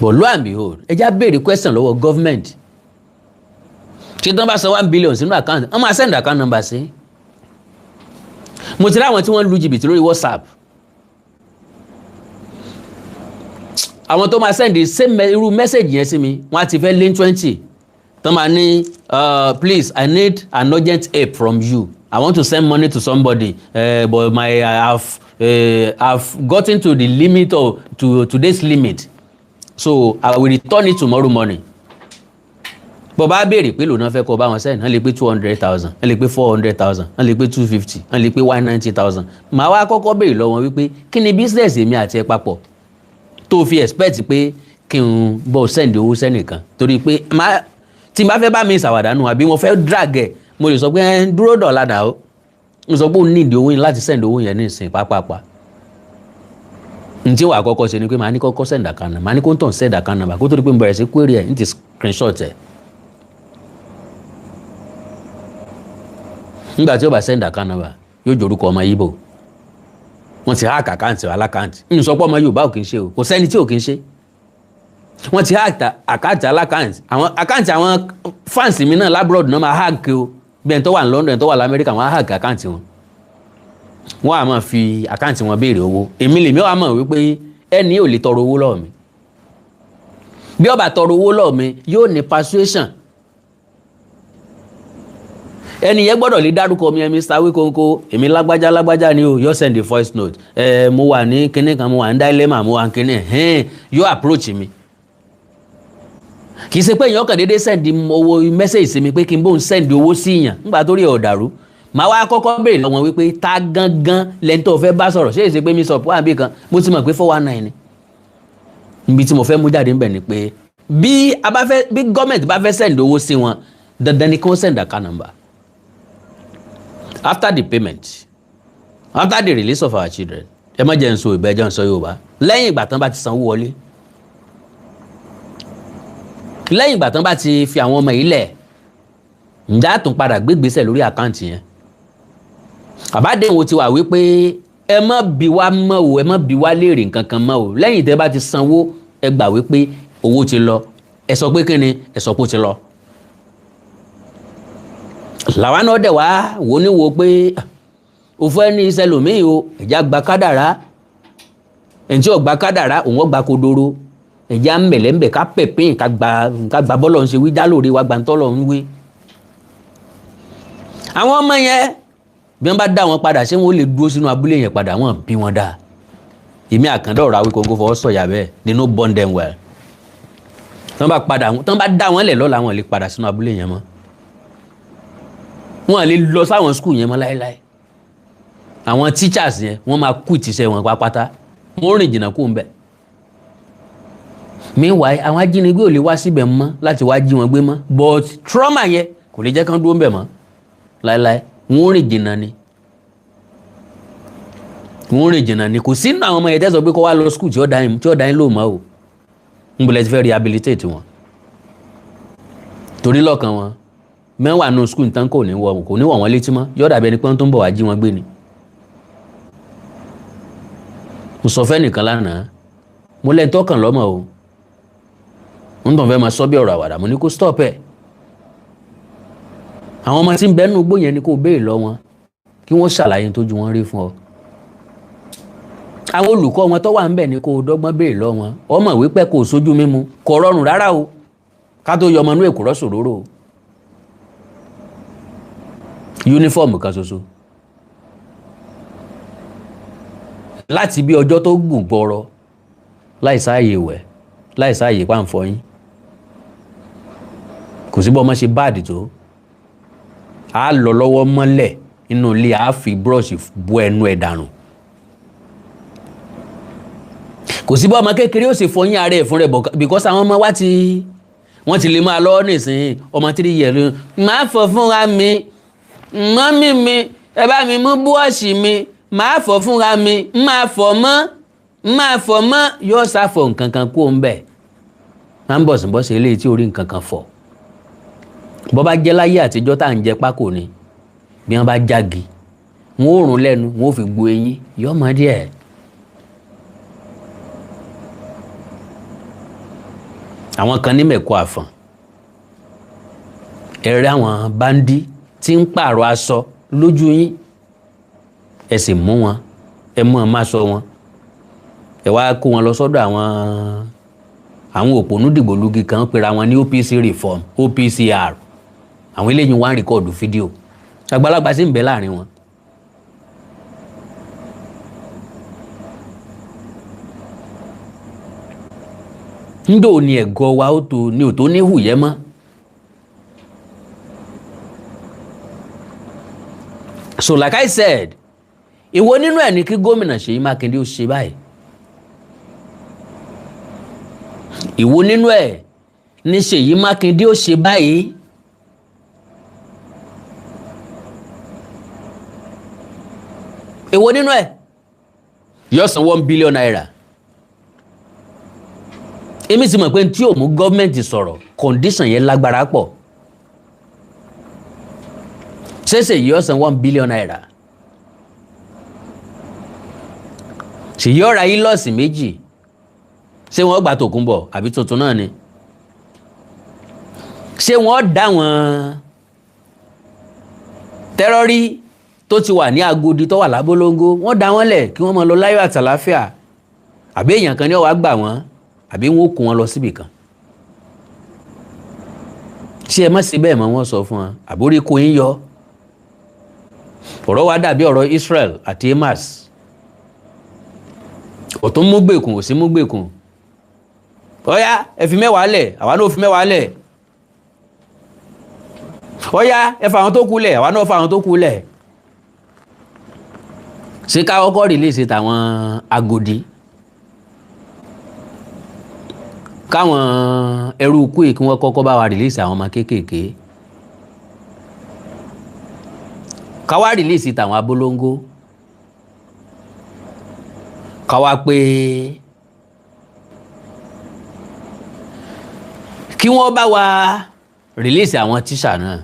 But lo and behold, ẹ já béèrè question lọ́wọ́ government: ṣé tí wọ́n bá san 1 billion sínú account, wọ́n máa send account number sí? Mo ti rí àwọn tí wọ́n lu jìbìtì lórí WhatsApp, àwọn tó máa send the same irú message yẹn sí mi, wọ́n á ti fẹ́ lé 20, tó máa ní, "Please, I need an urgent help from you. I want to send money to somebody, but my I have I've gotten to the limit of to today's limit, so I will return it tomorrow morning." Bó bá béèrè pé lòun náà fẹ́ kó bá wọn send, wọ́n lè pé 200,000, wọ́n lè pé 400,000, wọ́n lè pé 250, wọ́n lè pé 190,000. Màá wá kọ́kọ́ béèrè lọ́wọ́ wọn wípé, kí ni business èmi àti ẹ papọ̀ tó fi expect pé kí n bọ́ send owó sẹ́nìkan? Torí pé tí n bá fẹ́ bá mi ṣàwàdánù àbí mo fẹ́ drag ẹ̀, mo lè sọ pé ẹ dúró dọ̀la dà ó. Mo sọ pé ó ní ìdí owó yẹn láti send owó yẹn ní ìsìn pápápá. N tí wàá kọ́kọ́ ṣe ni pé màá ní kọ́kọ́ send account number, màá ní kó ń tàn send account number. Kó tó di pé mo bẹ̀rẹ̀ sí query ẹ̀, n ti screenshot ẹ̀. Nígbà tí ó bá send account number, yóò jorúkọ ọmọ Ìgbò. Wọ́n ti hack account alákàntì. Ń sọ pé ọmọ Yorùbá ò kì í ṣe o, kò sẹ́ni tí ò kì í ṣe. Wọ́n ti hack account alákàntì. Àwọn account àwọn fans mi náà l'abroad náà máa hack o. Bí ẹni tó wà ní London, ẹni tó wà lamẹ́ríkà, wọ́n á hack account wọn, wọ́n á máa fi account wọn béèrè owó. Èmi lèmi wà mọ̀ wípé ẹni ò lè tọrọ owó lọ́wọ́ mi. Bí ó bá tọrọ owó lọ́wọ́ mi, yóò ní persuasion. Ẹni yẹn gbọ́dọ̀ lè dárúkọ mi, ẹ Mr. Awikonko, èmi lágbájá lágbájá ni o. Yóò send a voice note: "Ẹ mo wà ní kinní kan, mo wà ní dilemma, mo wà ní kinní ẹ̀hẹ́n." Yóò approach mi. Kì í ṣe pé èèyàn kàn déédéé send owó message sí mi pé kí n bóun send owó sí yàn. Nígbà tó rí ọ̀dàrú, màá wá kọ́kọ́ béèrè lọ́wọ́ wípé, ta gangan lẹ́ni tó fẹ́ bá sọ̀rọ̀? Ṣé èsì pé mi sọ pé àbí kan mo ti mọ̀ pé 419 ni. Ibi tí mo fẹ́ mú jáde ń bẹ̀ ni pé bí a bá fẹ́, bí gọ́ọ̀mẹ̀ntì bá fẹ́ send owó sí wọn, dandan ni kí wọ́n send account number. After the payment, after the release of our children, ẹ má jẹ́ n sọ ìbẹ́, jẹ́ n sọ Yorùbá, lẹ́yìn ìgbà tán bá ti sanwó wọlé, lẹ́yìn ìgbà tán bá ti fi àwọn ọmọ yìí lẹ̀, ǹjẹ́ àtún padà gbégbèsè lórí account yẹn? Àbádéhùn ti wà wípé ẹ má bi wá mọ́ o, ẹ má bi wá léèrè nǹkan kan mọ́ o. Lẹ́yìn tẹ́ bá ti sanwó, ẹ gbà wípé owó ti lọ. Ẹ sọ pé kí ni? Ẹ sọ pé ó ti lọ. Làwa náà dẹ̀ wá wò ní wo pé o fẹ́ ní iṣẹ́ lòmíì o, ẹ̀já gba kádàrá. Ẹ̀ǹ tí ò gba kádàrá, òun ó gba kodoro. Ẹ̀já ń bẹ̀lẹ̀ ká pẹ̀pín, ká gba bọ́lọ̀ ń ṣe wí já lóore wa, gba ń tọ́lọ̀ ń wí. Àwọn ọmọ yẹn, bí wọ́n bá dá wọn padà, ṣé wọ́n lè dúró sínú abúlé yẹn padà? Wọ́n bí wọn dá. Èmi Àkàndá ọ̀rọ̀ Awíkonko fọwọ́ sọ̀yà bẹ́ẹ̀, they no born them well. Tán bá padà, tán bá dá wọn lẹ̀ lọ́la, wọn lè padà sínú abúlé yẹn mọ́. Wọn lè lọ sáwọn school yẹn mọ́ láéláé. Àwọn teachers yẹn, wọ́n máa kú ìtìsẹ́ wọn pápátá, wọ́n rìn jìnnà kú ń bẹ̀. Meanwhile, àwọn ajínigbé ò lè wá síbẹ̀ mọ́ láti wá jí wọn gbé mọ́, but trauma yẹn kò lè jẹ́ kán dúró ń bẹ̀ mọ́ láéláé. Wọ́n rìn jìnnà ni, wọ́n rìn jìnnà ni. Kò sínú àwọn ọmọ yẹn tẹ́sán pé kó wá lọ school tí ó dá yín, tí ó dá yín lò mọ́ o. Ń bọ̀lẹ̀ ti fẹ́ rehabilitate wọn, torí lọ́kàn wọn mẹ́wàá nù school tán, kò ní wọ̀ wọ́n létí mọ́. Yọ̀ọ́ dàbí ẹni pé wọ́n tó ń bọ̀ wá jí wọn gbé ni. Mo sọ fẹ́ nìkan lánàá, mo lẹ́ni tọ́kàn lọ́mọ o, ń tàn fẹ́ máa sọ bí ọ̀rọ̀ àwàdà. Mo ní kó stop ẹ̀. Àwọn ọmọ tí ń bẹ nínú igbó yẹn ni kó béèrè lọ wọn, kí wọ́n ṣàlàyé tójú wọn rí fún ọ. Àwọn olùkọ́ wọn tó wà ń bẹ̀ ni kó dọ́gbọ́n béèrè lọ wọn. Ọmọ wípé kò sójú mímu, kò rọrùn rárá o, ká tó yọ ọmọ inú èkúrọ́ sòróró o. Uniform kan ṣoṣo láti bí ọjọ́ tó gùn gbọrọ, láì sáàyè wẹ̀, láì sáàyè pàǹfọyín. Kò sí bọ́ ọmọ ṣe báàdì tó, á lọ lọ́wọ́ mọ́lẹ̀ nínú ilé, á fi búrọ̀ṣì bu ẹnu ẹ̀ dànù. Kò sí bọ́ ọmọ kékeré ó sì fọyín ara ẹ̀ fún rẹ̀, because àwọn ọmọ wa ti wọ́n ti lè máa lọ́wọ́ nísìnyí. Ọmọ 3 years ló máa fọ fúnra mi. Mummy mi, ẹ bá mi mú búrọ̀ṣì mi, máa fọ fúnra mi, máa fọ mọ́, máa fọ mọ́. Yóò ṣàfọ̀ nǹkan kan kó ń bẹ̀, máa ń bọ̀sìnbọ̀sì eléyìí tí orí nǹkan kan fọ̀. Bọ́ bá jẹ́ láyé àtijọ́ tá à ń jẹ pákó ni, bí wọ́n bá jági, wọ́n ó rún lẹ́nu, wọ́n ó fi gbo eyín yọ́ mọ́ díẹ̀. Àwọn kan ní mẹ̀kọ àfọ̀n, ẹ̀rẹ́ àwọn bandit tí ń pààrọ̀ aṣọ lójú yín, ẹ sì mú wọn, ẹ mú wọn má sọ wọn, ẹ wá kó wọn lọ sọ́dọ̀ àwọn òpònú dìgbòlugi kan pera wọn ní OPC reform, OPCR. Àwọn eléyìí wá ń record fídíò, àgbàlagbà sì ń bẹ láàrin wọn. Ńdò ni ẹ̀gọ́ wa ó tó ní ò tó ní hùyẹ́ mọ́. So like I said, ìwo nínú ẹ̀ ní kí gómìnà Ṣèyí Mákindé ó ṣe báyìí? Ìwo nínú ẹ̀ ní Ṣèyí Mákindé ó ṣe báyìí? Èwo nínú ẹ̀? Yóò san ₦1 billion. Èmi sì mọ̀ pé tí ò mú gọ́ọ̀mẹ̀ntì sọ̀rọ̀, condition yẹn lágbára pọ̀. Ṣéṣe yóò san ₦1 billion? Ṣèyí ọ̀rá Hilux méjì, ṣé wọ́n gbà tòkunbọ̀ àbí tuntun náà ni? Ṣé wọ́n dá wọn terrorist tó ti wà ní Agodi, tó wà lábólóńgó, wọ́n dá wọn lẹ̀ kí wọ́n máa lọ láyọ̀ àtàláfíà, àbí èèyàn kan ní ó wá gbà wọ́n, àbí wọ́n ó kó wọn lọ síbì kan? Ṣé ẹ má ṣe bẹ́ẹ̀ mọ́, wọ́n sọ fún wọn, àbórí kò ń yọ. Ọ̀rọ̀ wa dàbí ọ̀rọ̀ Israel àti Hamas. Ọ̀tún mú gbèkùn, òsì mú gbèkùn. Ọ̀yá, ẹ fi 10 lẹ̀, àwa náà fi 10 lẹ̀. Ọ̀yá, ẹ fa àwọn tó kú lẹ̀, àwa náà fa àwọn tó kú lẹ̀. Ṣé ká kọ́kọ́ release tàwọn Agodi, káwọn ẹrú ikú yìí, kí wọ́n kọ́kọ́ bá wa release àwọn ọmọ kéékèèké, ká wá release tàwọn abolongo, ká wá pé kí wọ́n bá wa release àwọn tíṣà náà?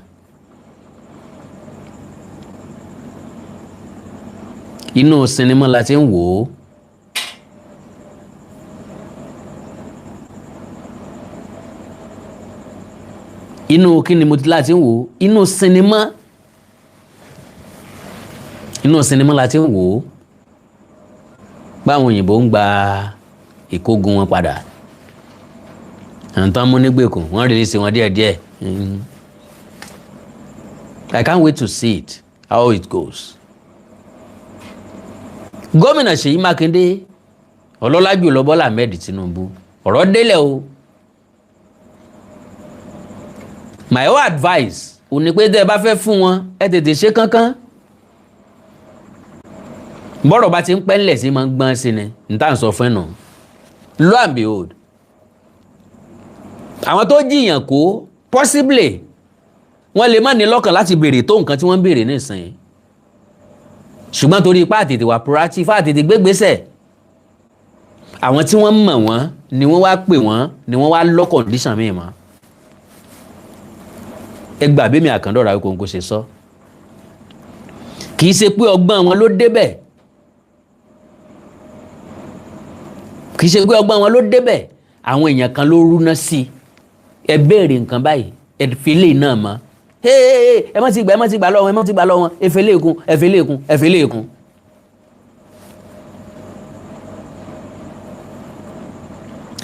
Inú sinimá la ti ń wò ó. Inú kí ni mo ti láti ń wò ó? Inú sinimá, inú sinimá la ti ń wò ó, báwọn òyìnbó ń gba ìkógun wọn padà, àwọn tó ń mú nígbèkùn, wọ́n release wọn díẹ̀díẹ̀. I can't wait to see it, how it goes. Gómìnà Ṣèyí Mákindé, ọlọ́lá jùlọ Bọ́lá Ahmed Tinubu, ọ̀rọ̀ délẹ̀ o. My own advice ò ní pé tẹ́ ẹ bá fẹ́ fún wọn, ẹ tètè ṣe kánkán. Bọ́rọ̀ bá ti ń pẹ́ ńlẹ̀ sí máa ń gbọ́n sí ni n tá à ń sọ fún ẹ̀ nù. Lo and behold, Àwọn tó jiyàn kó, possibly wọ́n lè má ní lọ́kàn láti béèrè tó nǹkan tí wọ́n ń béèrè nísìnyí, ṣùgbọ́n torí ipá àtètè wà proactive, àtètè gbégbésẹ̀, àwọn tí wọ́n mọ̀ wọ́n ni wọ́n wá pè wọ́n, ni wọ́n wá lọ́ condition míì mọ́. Ẹ gbà bí mi Àkàndọ̀rọ̀ Awíkonko ṣe sọ, kì í ṣe pé ọgbọ́n wọn ló débẹ̀, kì í ṣe pé ọgbọ́n wọn ló débẹ̀. Àwọn èèyàn kan ló rúná sí i. Ẹ béèrè nǹkan báyìí, ẹ fi lè náà mọ́, ẹ má ti gbà, ẹ má ti gbà lọ́wọ́, ẹ má ti gbà lọ́wọ́, ẹ fi lè kún, ẹ fi lè kún, ẹ fi lè kún.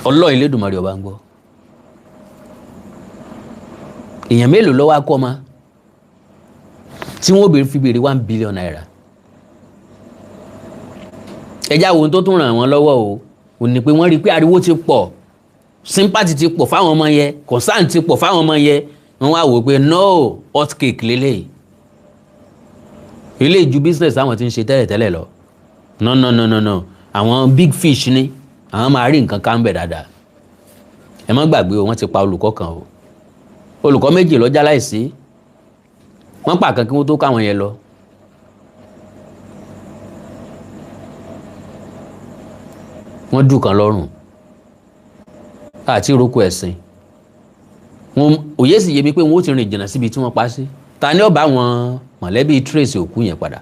Ọlọ́run Elédùmarè ọba ń gbọ́. Èèyàn mélòó ló wá kọ́ ma tí wọ́n béèrè fi béèrè ₦1 billion? Ẹjá wo tó tún ràn wọ́n lọ́wọ́ o, ò ní pé wọ́n rí i pé ariwo ti pọ̀, sympathy ti pọ̀ fáwọn ọmọ yẹn, concern ti pọ̀ fáwọn ọmọ yẹn. Wọ́n wá wò pé no, hot cake lélẹ́yìí, eléyìí ju business àwọn tí ń ṣe tẹ́lẹ̀tẹ́lẹ̀ lọ. No, no, no, no, no, àwọn big fish ni, àwọn máa rí nǹkan kan bẹ̀ dáadáa. Ẹ má gbàgbé o, wọ́n ti pa olùkọ́ kan o, olùkọ́ méjì lọ́jà láìsí. Wọ́n pa kan kí wọ́n tó káwọn yẹn lọ. Wọ́n dùn kan lọ́rùn àti ìrókò ẹ̀sìn wọn. Òye sì yé mi pé wọ́n ó ti rìn jìnnà síbi tí wọ́n pa sí. Ta ni ó bá wọn mọ̀lẹ́bí trace òkú yẹn padà?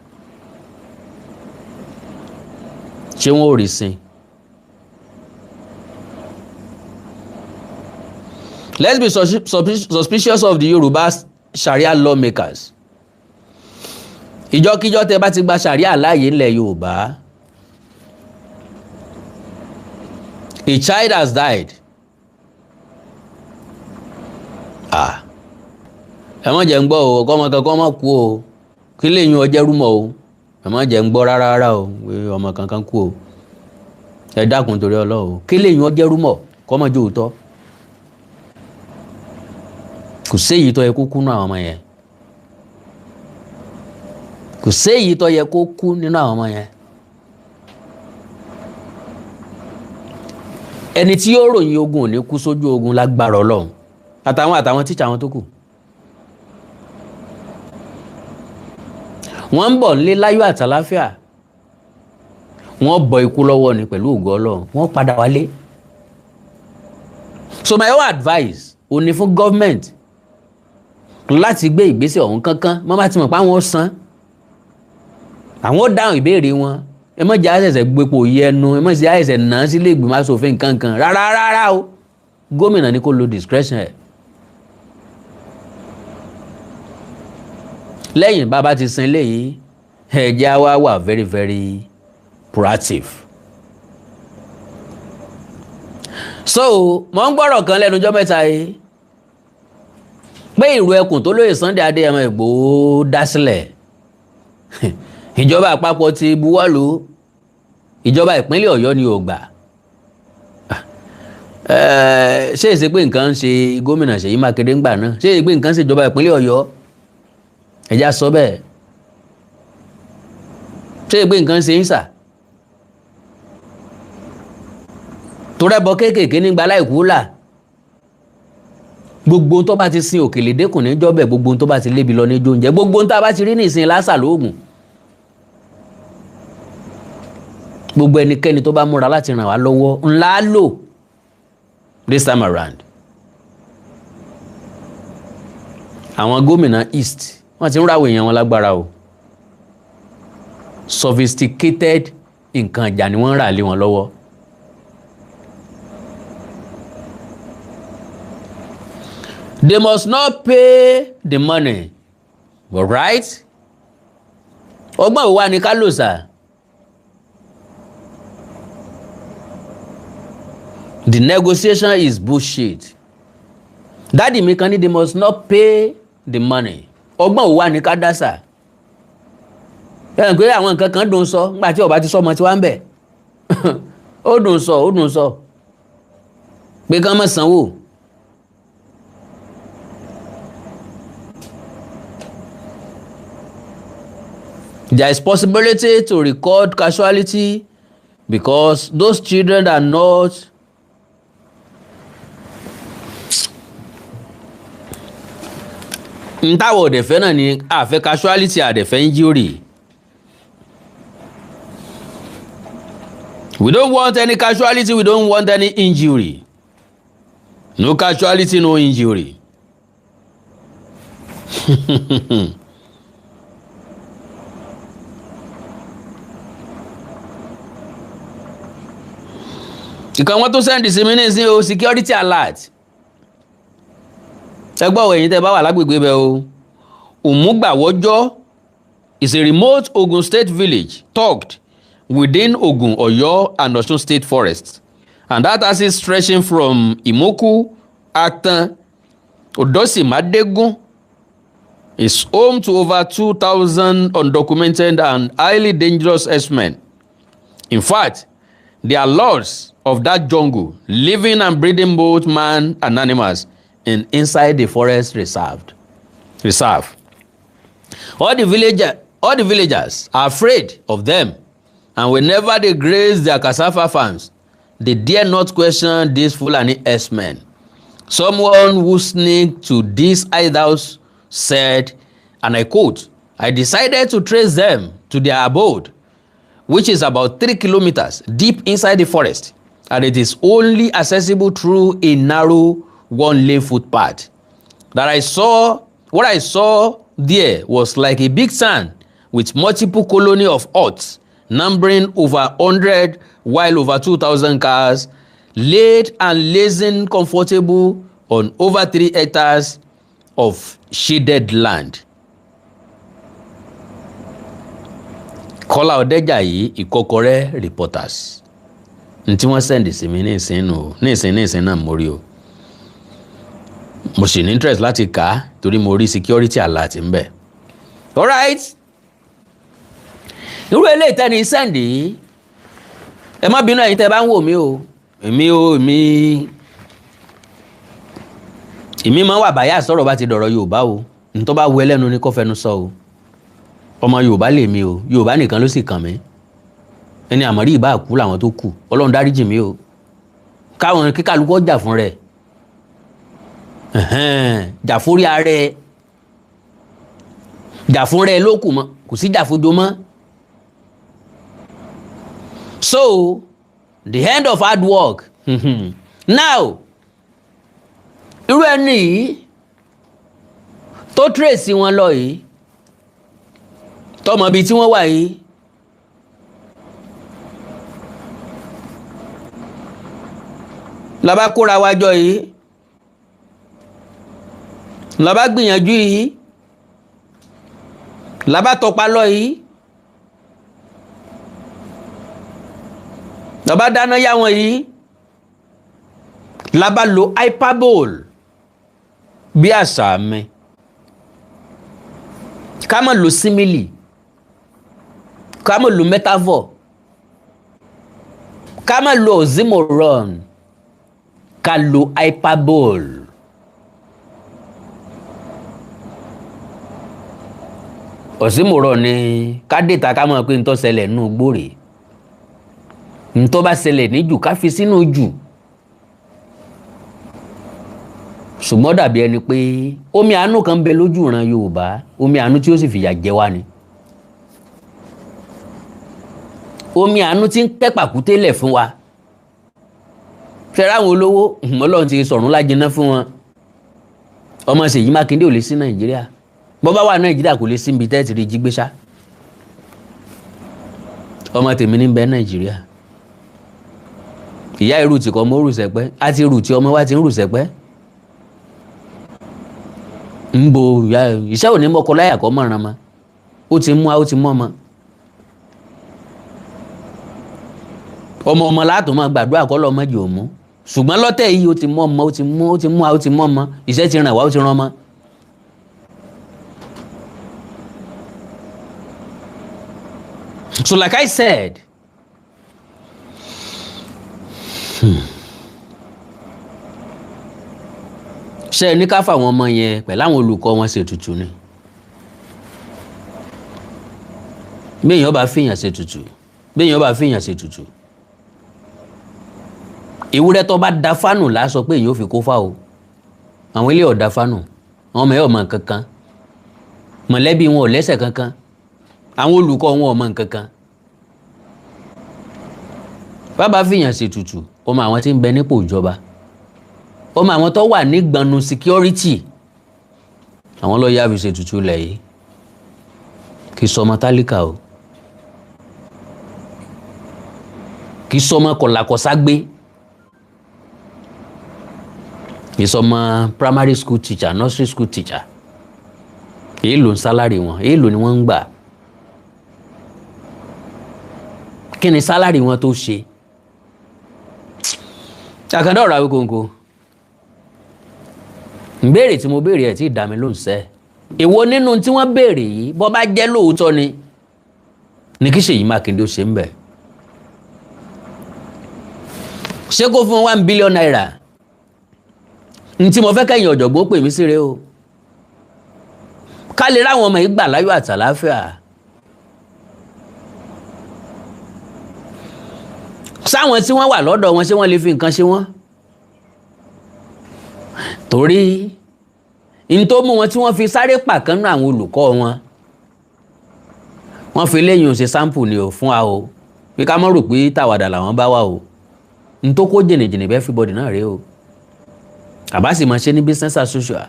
Ṣé wọ́n ò rí sin? Let's be suspicious of the Yoruba Sharia lawmakers. Ìjọkíjọ tẹ bá ti gba Sharia láàyè ńlẹ̀ Yorùbá, a child has died. Ah, ẹ má jẹ́ ń gbọ́ o, ọkọ ọmọ kankan má kú o, kí lèyìn ọjẹ́ rúmọ̀ o. Ẹ má jẹ́ ń gbọ́ rárá rárá o pé ọmọ kankan kú o. Ẹ dákun, torí Ọlọ́run, kí lèyìn ọjẹ́ rúmọ̀ kọ́ mọ́ jẹ́ òótọ́. Kò séyìí tó yẹ kó kú nínú àwọn ọmọ yẹn, kò séyìí tó yẹ kó kú nínú àwọn ọmọ yẹn. Ẹni tí yóò ròyìn ogun ò ní kú sójú ogun lágbára Ọlọ́run, àtàwọn tíṣà wọn tó kù. Wọ́n ń bọ̀ nílé láyọ̀ àtàláfíà, wọ́n bọ ikú lọ́wọ́ ni pẹ̀lú ògo Ọlọ́run, wọ́n padà wálé. So my own advice ò ní fún government láti gbé ìgbésẹ̀ ọ̀hún kánkán. Wọ́n bá ti mọ̀ pé àwọn san, àwọn ó dáhùn ìbéèrè wọn. Ẹ má jẹ́ àṣẹ̀ṣẹ̀ gbépo yí ẹnu, ẹ má jẹ́ àṣẹ̀ṣẹ̀ nà án sílé ìgbìmọ̀ asòfin kankan rárá rárá o. Gómìnà ni kó lo discretion ẹ̀. Lẹ́yìn bàbá ti sin léyìí, ẹ jẹ́ á wá wà very very proactive. So mo ń gbọ́rọ̀ kan lẹ́nu ọjọ́ mẹ́ta yìí pé ìrù ẹkùn tó lóye Sunday Adéyẹmọ Ìgbòho dá sílẹ̀, ìjọba àpapọ̀ ti buwọ́lù, ìjọba ìpínlẹ̀ Ọ̀yọ́ ni ò gbà. Ṣé èsì pé nǹkan ń ṣe gómìnà Ṣèyí Mákindé ńgbà náà? Ṣé èsì pé nǹkan ń ṣe ìjọba ìpínlẹ̀ Ọ̀yọ́? Ẹ̀já sọ bẹ́ẹ̀. Ṣé èsì pé nǹkan ń ṣe ń sà torẹ́bọ kéékèèké nígbà láìkú là? Gbogbo tó bá ti sin òkèlè dẹ́kun níjọ́ bẹ̀, gbogbo tó bá ti lébi lọ níjó oúnjẹ, gbogbo tó bá ti rí ní ìsìn lásà lóògùn. Gbogbo ẹnikẹ́ni tó bá múra láti ràn wá lọ́wọ́ ńlá lò this time around. Àwọn gómìnà East, wọ́n ti ń ráwọ̀ èèyàn wọn lágbára o. Sophisticated nǹkan ìjà ni wọ́n ń rà lé wọn lọ́wọ́. They must not pay the money, right? Ọgbọ́n wo wá ní ká lò sà? The negotiation is bullshit. Daddy mi kan ní they must not pay the money. Ọgbọ́n wo wá ní ká dá sà? Ẹ pé àwọn nǹkan kan dùn sọ nígbà tí ọba ti sọ ọmọ tí wàá ń bẹ̀. Ó dùn sọ, ó dùn sọ pé kán má sanwó. There is possibility to record casualty because those children are not. N táwọn ọ̀dẹ̀fẹ́ náà ni àfẹ́ casualty, àdẹ̀fẹ́ injury. We don't want any casualty, we don't want any injury. No casualty, no injury. Ìkan wọn tó send sí mi nísìnyí o, security alert. Ẹ gbọ́, ẹ̀yin tẹ́ bá wà lágbègbè bẹ́ẹ̀ o. Òmùgbàwọ́jọ́ is a remote Ogun State village tucked within Ogun, Oyo and Osun State forests, and that axis stretching from Imoku, Atan, Odosimadegun is home to over 2,000 undocumented and highly dangerous herdsmen. In fact, they are lords of that jungle, living and breeding both man and animals in inside the forest reserve. All the villagers are afraid of them, and whenever they graze their cassava farms, they dare not question these Fulani herdsmen. Someone who sneaked to this hideout said, and I quote, "I decided to trace them to their abode, which is about 3 kilometers deep inside the forest, and it is only accessible through a narrow one-lane footpath. That I saw, what I saw there was like a big town with multiple colony of huts numbering over 100, while over 2,000 cars laid and lazing comfortable on over 3 hectares of shaded land." Kọ́lá Ọ̀dẹ́jàyí, Ìkọ́kọrẹ́ reporters, n tí wọ́n send sí mi ní ìsín nù ní ìsín ní ìsín náà, mo rí o. Mo sì ní interest láti kà á torí mo rí security alert ń bẹ̀. Alright, irú eléyìí tẹ́ni send yìí, ẹ má bínú ẹ̀yin tẹ́ bá ń wò mí o. Èmi o, èmi máa ń wà báyà sọ̀rọ̀ bá ti dọ̀rọ̀ Yorùbá o. Ntọ́ bá wù ẹlẹ́nu ni kò fẹnu sọ o. Ọmọ Yorùbá lèmi o, Yorùbá nìkan ló sì kàn mí. Ẹni àmọ́rí ìbá kú làwọn tó kù, Ọlọ́run dáríjì mí o. Káwọn kíkàlùkọ́ jà fún rẹ̀, jà fórí ara ẹ̀, jà fún rẹ̀ ló kù mọ́, kò sí jà fojo mọ́. So the end of hard work now, irú ẹni yìí tó trace wọn lọ yìí, tọmọ bíi tí wọ́n wà yìí, la bá kóra wa jọ yìí, la bá gbìyànjú yìí, la bá tọpa lọ yìí, la bá dáná yá wọn yìí, la bá lo hyperbole bí àṣà mi, ká má lo simile, ká má lo metaphor, ká má lo oxymoron, ká lo hyperbole. Oxymoron ni ká dèta, ká mọ̀ pé ntọ́ ṣẹlẹ̀ nínú gbòòrè, ntọ́ bá ṣẹlẹ̀ níjù, ká fi sínú jù. Ṣùgbọ́n dàbí ẹni pé omi àánú kan bẹ lójú ìran Yorùbá, omi àánú tí ó sì fìyà jẹ wá ni, omi àánú tí ń kẹ́ pàkúté lẹ̀ fún wa. Ṣẹ́ra àwọn olówó, Ọlọ́run ti sọ̀rùn lájiná fún wọn. Ọmọ Ṣèyí Mákindé ò lè sí Nàìjíríà. Bọ́ bá wà Nàìjíríà, kò lè sí ibi tẹ́ẹ̀tì rí jí gbé ṣá. Ọmọ tèmi ní bẹ Nàìjíríà. Ìyá irú tí kò mọ rù sẹpẹ àti irú tí ọmọ wa ti ń rù sẹpẹ ń bo ìyá iṣẹ́ òní mọ́kọ láyà kọ́ mọ̀ràn mọ́. Ó ti mú, ó ti mọ́ ọmọ ọmọ ọmọ látò máa gbàdúrà kọ́ lọ́mọ jì òmú. Ṣùgbọ́n lọ́tẹ̀ yìí, ó ti mọ́ ọmọ, ó ti mú, ó ti mú, ó ti mọ́ ọmọ. Iṣẹ́ ti ràn wá, ó ti ràn ọmọ. So like I said, ṣé ẹ ní ká fáwọn ọmọ yẹn pẹ̀lú àwọn olùkọ́ wọn ṣètùtù ni? Béèyàn bá fìyàn ṣètùtù, béèyàn bá fìyàn ṣètùtù, ewúrẹ́ tó bá da fánù lásọ pé èyàn ò fi kó fá o. Àwọn ilé ọ̀dà fánù, àwọn ọmọ ẹ̀ ọmọ kankan. Mọ̀lẹ́bí wọn ò lẹ́sẹ̀ kankan, àwọn olùkọ́ wọn ò mọ nǹkan kan. Bàbá fìyàn ṣètùtù, ọmọ àwọn tí ń bẹ nípò ìjọba, ọmọ àwọn tó wà nígbọnnu security, àwọn ló yá fi ṣètùtù lẹ̀ yìí. Kì í sọmọ tálíkà o, kì í sọmọ kọ̀làkọ̀ságbé, kì í sọmọ primary school teacher, nursery school teacher. Èèlò ń sálárì wọn, èèlò ni wọ́n ń gbà. Kí ni sálárì wọn tó ṣe? Àkàndá ọ̀rọ̀ Awíkonko, ìbéèrè tí mo béèrè ẹ̀ tí ì dá mi lóhùn sẹ́. Èwo nínú tí wọ́n béèrè yìí, bọ́ bá jẹ́ lóòótọ́ ni kí Ṣèyí Mákindé ó ṣe ń bẹ̀? Ṣé kó fún ₦1 billion? N tí mo fẹ́ kẹ́yìn ọ̀jọ̀gbọ́n pè mí sí rèé o, ká lè ráwọn ọmọ yìí gbà láyọ̀ àtàláfíà. Sáwọn tí wọ́n wà lọ́dọ̀ wọn, ṣé wọ́n lè fi nǹkan ṣe wọ́n? Torí n tó mú wọn tí wọ́n fi sáré pàkánná àwọn olùkọ́ wọn, wọ́n fi léyìn ṣe sample ni o fún wa o, pé ká má rò pé tàwàdà làwọn bá wà o. N tó kó jìnnìjìnnì bẹ́ẹ̀ everybody náà rèé o. Àbá sì máa ṣe ní business as usual.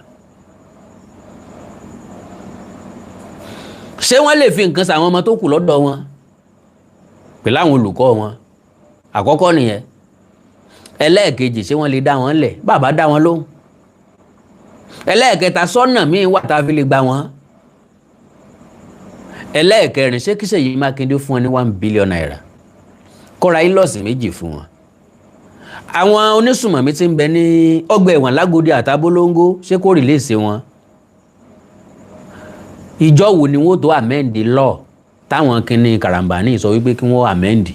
Ṣé wọ́n lè fi nǹkan sàwọn ọmọ tó kù lọ́dọ̀ wọn pẹ̀lú àwọn olùkọ́ wọn? Àkọ́kọ́ nìyẹn. Ẹlẹ́ẹ̀kejì, ṣé wọ́n lè dá wọn lẹ̀? Bàbá dá wọn lóhùn. Ẹlẹ́ẹ̀kẹta, sọ́nà míì wà tá a fi lè gba wọn. Ẹlẹ́ẹ̀kẹrin, ṣé kí Ṣèyí Mákindé fún wọn ní ₦1 billion kọ́ra ilọ́ọ̀sì méjì fún wọn? Àwọn onísùmọ̀mí tí ń bẹ ní ọgbà ẹ̀wọ̀n Lágòdì àtàbólóńgó, ṣé kó rìlíìsì wọn? Ìjọ wo ni wọ́n tó amend law táwọn kinní karambani sọ wípé kí wọ́n amend,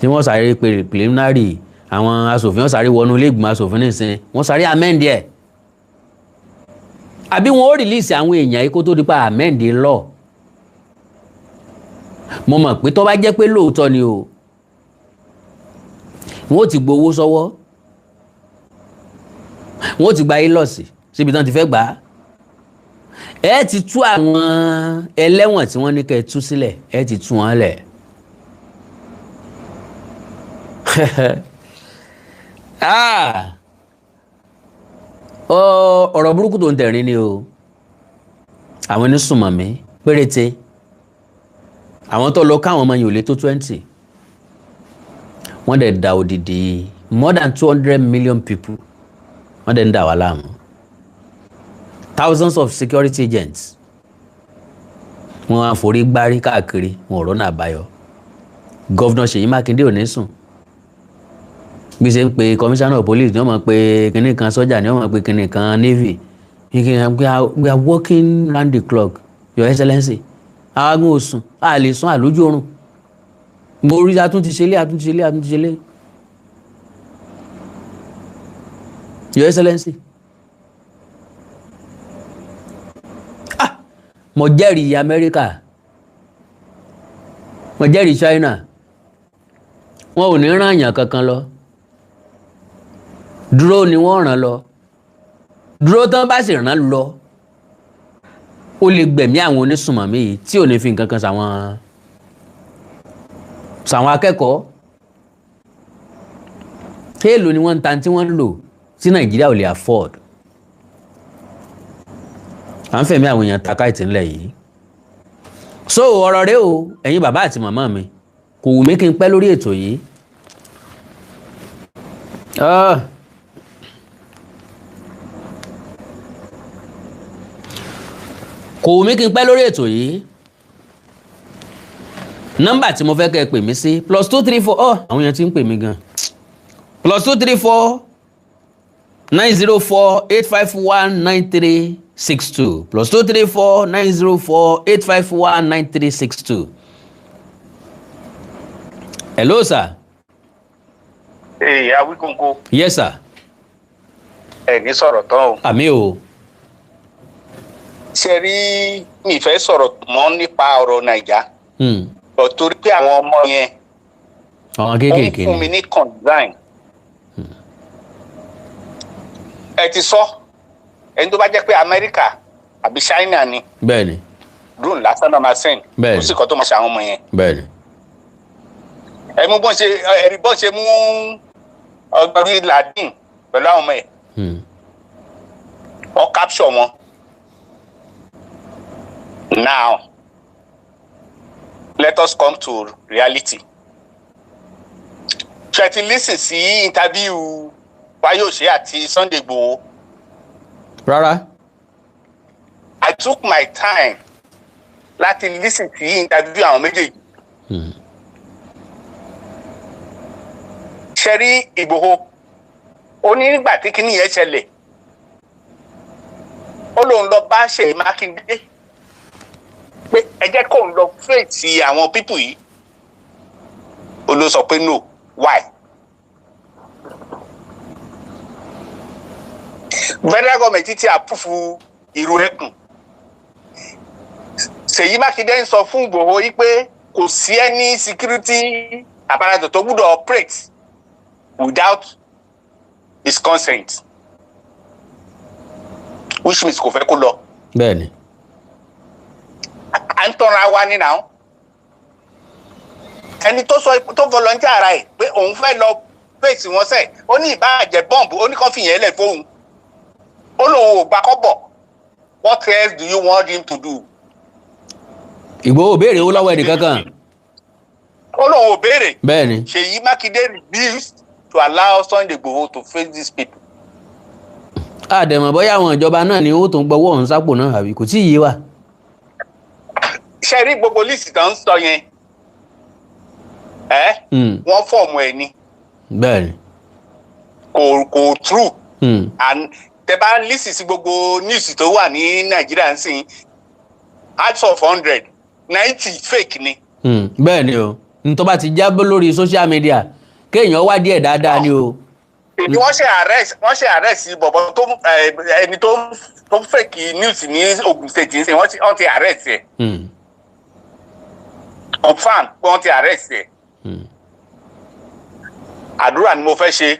tí wọ́n sáré pé preliminary, àwọn asòfin wọ́n sáré wọnú ilé ìgbìmọ̀ asòfin nísìnyí, wọ́n sáré amend ẹ̀, àbí wọ́n ó rìlíìsì àwọn èèyàn yìí kó tó di pa amend law? Mo mọ̀ pé tó bá jẹ́ pé lóòótọ́ ni o, wọ́n ó ti gbowó sọ́wọ́, wọ́n ó ti gba ilọ̀sì síbi tán ti fẹ́ gbà á. Ẹ ti tú àwọn ẹlẹ́wọ̀n tí wọ́n ní kẹ́ ẹ tú sílẹ̀, ẹ ti tú wọn lẹ̀. Ọ̀rọ̀ burúkú tó ń tẹ̀rín ni o. Àwọn onísùnmọ̀mí péréte, àwọn tó lọ káwọn ọmọ yìí ò lè tó 20, wọ́n dẹ̀ da odidi more than 200 million people, wọ́n dẹ̀ ń dà wá láàmú. Thousands of security agents wọ́n á forí gbárí káàkiri, wọn ò rọ́nà àbáyọ. Gọ́vnà Ṣèyí Mákindé ò ní sùn, bí ṣe ń pe commissioner of police ni wọ́n máa pe kinní kan sọ́jà, ni wọ́n máa pe kinní kan navy. We are working round the clock, your excellency. Àwọn ò sùn, a lè sùn àlójú oorun. Mo rí àtúntìṣelé àtúntìṣelé àtúntìṣelé, your excellency. Ah, mo jẹ́rìí Amẹ́ríkà, mo jẹ́rìí China, wọn ò ní rán àyàn kankan lọ. Dúró ni wọ́n rán lọ. Dúró tán bá sì rán lọ, ó lè gbẹ̀mí àwọn onísùnmọ̀mí yìí tí ò ní fi nǹkan kan sàwọn akẹ́kọ̀ọ́. Èèlò ni wọ́n ń ta tí wọ́n ń lò tí Nàìjíríà ò lè afford. À ń fẹ̀mí àwọn èèyàn takáìtì ńlẹ̀ yìí. So ọ̀rọ̀ rẹ o, ẹ̀yin bàbá àti màmá mi, kò wù mí kí n pẹ́ lórí ètò yìí. Kò wù mí kí n pẹ́ lórí ètò yìí. Nọ́mbà tí mo fẹ́ kẹ́ ẹ pè mí sí +234, àwọn èèyàn ti ń pè mí gan. +234 904 851 9362, +234 904 851 9362. Hello sir. Ee, Awíkonko. Yes sir. Ẹ ní sọ̀rọ̀ tán o. Àmì o. Ṣé rí, mi fẹ́ sọ̀rọ̀ mọ́ nípa ọ̀rọ̀ Nàìjà. Torí pé àwọn ọmọ yẹn. Àwọn kéékèèké ni. Ó ń fún mi ní consign. Ẹ ti sọ, Ẹni tó bá jẹ́ pé Amẹ́ríkà àbí China ni, drone lásán náà máa send. Kò sí nǹkan tó máa ṣe àwọn ọmọ yẹn. Ẹ mú bọ́n ṣe, ẹ̀rí bọ́n ṣe mú ọgbẹ́ni Ladin pẹ̀lú àwọn ọmọ ẹ̀. Wọ́n capture wọn. Now let us come to reality. Ṣe ti listen sí interview Fayose àti Sunday Igboho? Rárá. I took my time láti listen sí interview àwọn méjèèjì. Ṣe rí Igboho, ó ní nígbà tí kinní yẹn ṣẹlẹ̀, ó lóun lọ bá Ṣèyí Mákindé pé ẹ jẹ́ kóun lọ face àwọn people yìí. Ó ló sọ pé no, why? Federal government ti approve Ìrù Ẹkùn. Ṣèyí Mákindé ń sọ fún Ìgbòho yìí pé kò sí any security apparatus tó gbúdọ̀ operate without his consent, which means kò fẹ́ kó lọ. À ń tọ́ra wa ní náà. Ẹni tó sọ, tó volunteer ara ẹ̀ pé òun fẹ́ lọ fèsì wọn sẹ̀, ó ní ìbáàjẹ́ bọ́ǹbù, ó ní kàn fìyẹn lẹ̀ fóun, ó lóun ò gba kọ́bọ̀. What else do you want him to do? Ìgbòho béèrè owó lọ́wọ́ ẹnì kankan. Ó lóun ò béèrè. Ṣèyí Mákindé refused to allow Sunday Igboho to face these people. Àdẹ̀mọ̀ bóyá àwọn ìjọba náà ni ó tún gbọ́wọ́ òun sápò náà, àbí kò tí ì yé wa. Ṣe rí gbogbo list tó ń sọ yẹn ẹ, wọ́n form ẹ̀ ni. Kò true. And tẹ bá listen sí gbogbo news tó wà ní Nàìjíríà ń sìn, out of 100, 90 fake ni. Bẹ́ẹ̀ ni o, n tó bá ti jábọ́ lórí social media, kéèyàn wá díẹ̀ dáadáa ni o. Èmi, wọ́n ṣe arrest bọ̀bọ̀ tó ẹni tó fake news ní Ogun State ń sìn, wọ́n ti arrest ẹ̀. Confirm pé wọ́n ti arrest ẹ̀. Àdúrà ni mo fẹ́ ṣe.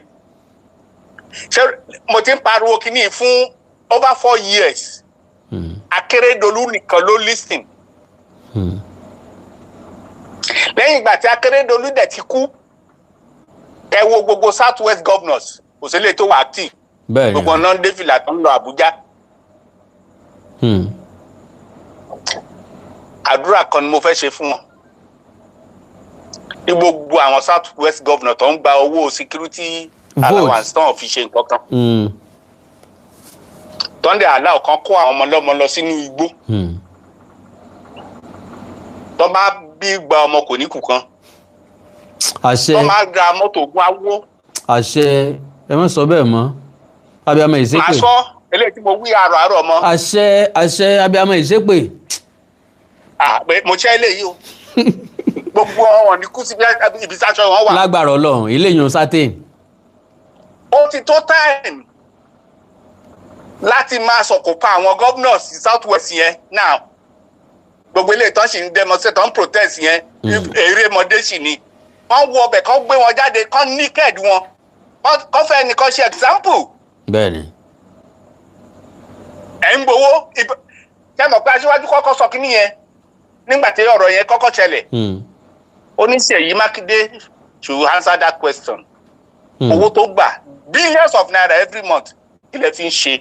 Ṣé mo ti ń pariwo kíní fún over 4 years? Akérédolú nìkan ló listen. Lẹ́yìn ìgbà tí Akérédolú dẹ̀ ti kú, ẹ wo gbogbo South West governors, kò sí lè tó wà active. Gbogbo ọ̀nà ń dé fìlà tó ń lọ Àbújá. Àdúrà kan ni mo fẹ́ ṣe fún wọn ní gbogbo àwọn South West governor tó ń gba owó security vote allowance tán fi ṣe nǹkan kan, tó ń dẹ̀ aláwọ̀ kan kó àwọn ọmọ ọlọ́mọ lọ sínú igbó. Tó bá bí gba ọmọ, kò ní kù kan. Àṣẹ. Tó máa ra mọ́tò ogun awó. Àṣẹ, ẹ má sọ bẹ́ẹ̀ mọ́, abiyamọ Màá ìṣépè. sọ eléyìí tí mo wí àrò àrò mọ́. Àṣẹ, àṣẹ, abiyamọ ìṣépè. Ah, pé mo ṣe eléyìí o, gbogbo wọn ní kú síbi ibi sáṣọ wọn wà. Lágbára Ọlọ́run, eléyìí ń certain. Ó ti tó time láti máa sọ̀kò pa àwọn governors South West yẹn now. Gbogbo eléyìí tán sì ń demonstrate, tán ń protest yẹn, eré mọdé sì ni. Wọ́n wọ ọbẹ̀ kán gbé wọn jáde, kán naked wọn, kán fẹ́ nìkan ṣe example. Ẹ̀ ń gbowó. Ṣé mọ̀ pé aṣíwájú kọ́kọ́ sọ kínní yẹn nígbà tí ọ̀rọ̀ yẹn kọ́kọ́ ṣẹlẹ̀? Ó ní Ṣèyí Mákindé to answer that question. Owó tó gbà, billions of naira every month, kí lẹ fi ń ṣe?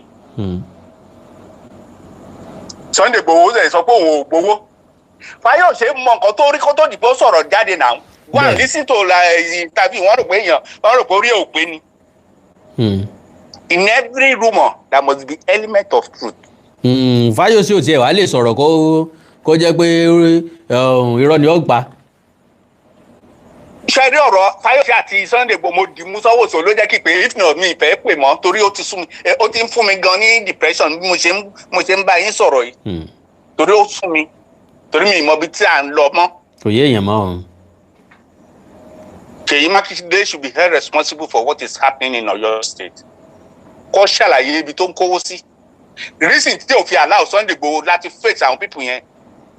Sunday Igboho ṣe sọ pé òun ò gbowó. Fáyọ̀ṣe mọ nǹkan tó rí kó tó dìbò sọ̀rọ̀ jáde náà. Go and listen to la interview. Wọ́n rò pé èèyàn, wọ́n rò pé orí ẹ̀ ò pé ni. In every rumour there must be element of truth. Fáyọ̀sé ò tiẹ̀ wá lè sọ̀rọ̀ kó jẹ́ pé irọ́ ni ó pa. Ṣe rí ọ̀rọ̀ Fáyọ̀ṣe àti Sunday Igboho, mo dì mú sọ́wọ́ sọ ló jẹ́ kí pé if not, mi ìfẹ́ pè mọ́ torí ó ti sún mi, ó ti ń fún mi gan ní depression bí mo ṣe ń bá yín sọ̀rọ̀ yìí, torí ó sún mi, torí mi ì mọ ibi tí à ń lọ mọ́. Kò yé èèyàn mọ́ o. Ṣèyí Mákindé should be held responsible for what is happening in Oyo State. Kó ṣàlàyé ibi tó ń kówó sí. The reason tí ò fi allow Sunday Igboho láti face àwọn people yẹn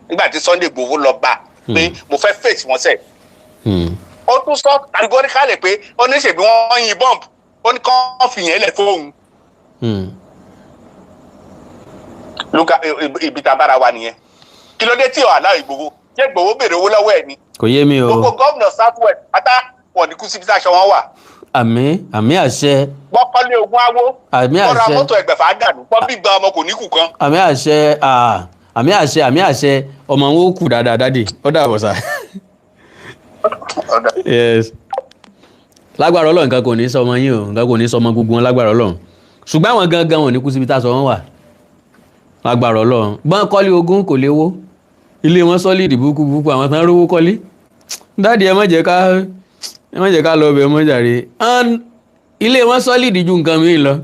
nígbà tí Sunday Igboho lọ bá pé mo fẹ́ face wọn sẹ́ẹ̀. Ó tún sọ categorically pé ó ní ṣèbí wọ́n yin bomb, ó ní kán fìyẹn lẹ̀ fóun. Look at ibi tá a bára wa nìyẹn. Kí ló dé tí ò allow Ìgbòho? Ṣé Ìgbòho béèrè owó lọ́wọ́ ẹ̀ ni? Kò yé mi o. Gbogbo gómìnà South West pátá, wọn ní kú síbi tí aṣọ wọn wà. Àmín, àmín, àṣẹ. Gbọ́kọ́lé ogún awó. Àmín. Kọ́ra Àṣẹ. mọ́tò 600 dànù pọ́n bí gba ọmọ kò ní kù kan. Àmín, àṣẹ. Ah, àmín, àṣẹ, àmín, àṣẹ. Ọmọ wọn ó kù dáadáa. Daddy, ó dàbọ̀ sá. Yes, lágbára Ọlọ́run, nǹkan kò ní sọ ọmọ yín o, nǹkan kò ní sọ ọmọ gbogbo wọn lágbára Ọlọ́run. Ṣùgbọ́n àwọn gangan wọn ò ní kú síbi tá a sọ wọn wà lágbára Ọlọ́run. Gbọ́n kọ́lé ogún kò léwó, ilé wọn solid burúkú burúkú. Àwọn tán rówó kọ́lé. Daddy, ẹ má jẹ́ ká lọ bẹ̀ mọ́ jàre. Ilé wọn solid ju nǹkan mi lọ.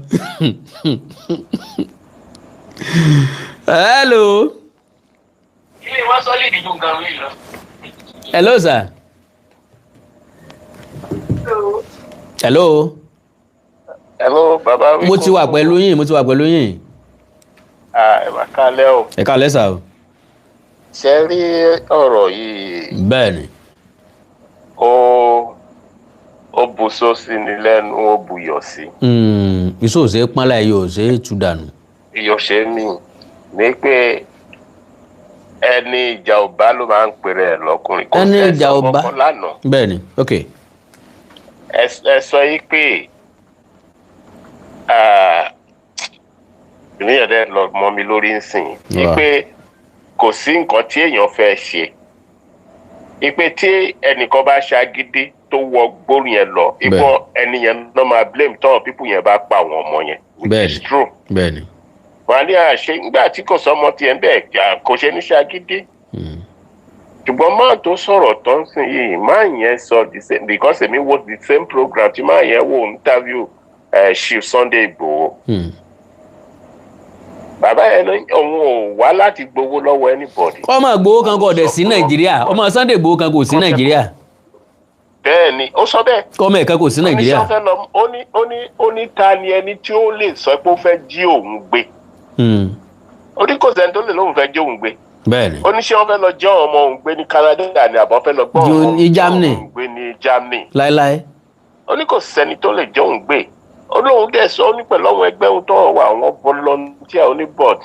Hello. Ilé wọn solid ju nǹkan mi lọ. Hello sir. Hello. Hello, bàbá. Mo ti wà pẹ̀lú yín, mo ti wà pẹ̀lú yín. Ẹ máa kálẹ̀ o. Ẹ káalẹ́ sà o. Ṣe rí ọ̀rọ̀ yìí? Bẹ́ẹ̀ ni. Ó bu sósì ní lẹ́nu, ó buyọ̀ sí. Iṣu ò ṣe é pọ́n láì yóò ṣe é tú dànù. Iyọ̀ ṣe mí ní pé ẹni ìjà ọba ló máa ń pèrè ẹ̀ lọ́kùnrin. Kò Ẹni tẹ́ ìjà sọ ọba. kọ́kọ́ lánàá. Bẹ́ẹ̀ ni, ok. Ẹ sọ yìí pé ìníyàn dẹ́ lọ mọ́ mi lórí ń sìn yìí pé kò sí nǹkan tí èèyàn fẹ́ ṣe, ìpè tí ẹnìkan bá ṣagídí tó wọ gbórí yẹn lọ, ipò ẹni yẹn náà máa blame tọ́wọ́n people yẹn bá pa àwọn ọmọ yẹn, which is true. Bẹ́ẹ̀ ni. Wọn á ní àṣẹ nígbà tí kò sọmọ tiẹ̀ ń bẹ̀, kò ṣe ní ṣagídí. Ṣùgbọ́n máà tó sọ̀rọ̀ tó ń sìn yìí, máà yẹn sọ the same, because èmi wo the same program tí máà yẹn wo interview Chief Sunday Igboho. Bàbá yẹn ní òun ò wá láti gbowó lọ́wọ́ anybody. Ọmọ Ìgbòho kan kò dẹ̀ sí Nàìjíríà, ọmọ Sunday Ìgbòho kan kò sí Nàìjíríà. Bẹ́ẹ̀ ni, ó sọ bẹ́ẹ̀. Kọ́mọ ẹ̀ka kò sí Nàìjíríà. Ó ní sọ fẹ́ lọ, ó ní ta ni ẹni tí ó lè sọ pé ó fẹ́ jí òun gbé? Ó ní kò sẹ́ni tó lè lóun fẹ́ jí òun gbé. Bẹ́ẹ̀ ni. Ó ní ṣé wọ́n fẹ́ lọ jẹ́ ọmọ òun gbé ní Canada ni, àbọ̀ fẹ́ lọ gbọ́ Ju ọmọ ní Germany. òun gbé ní Germany? Láéláé. Ó ní kò sẹ́ni tó lè jẹ́ òun gbé. Ó lóun dẹ̀ sọ, ó ní pẹ̀lú àwọn ẹgbẹ́ òun tó wà, àwọn volunteer, ó ní but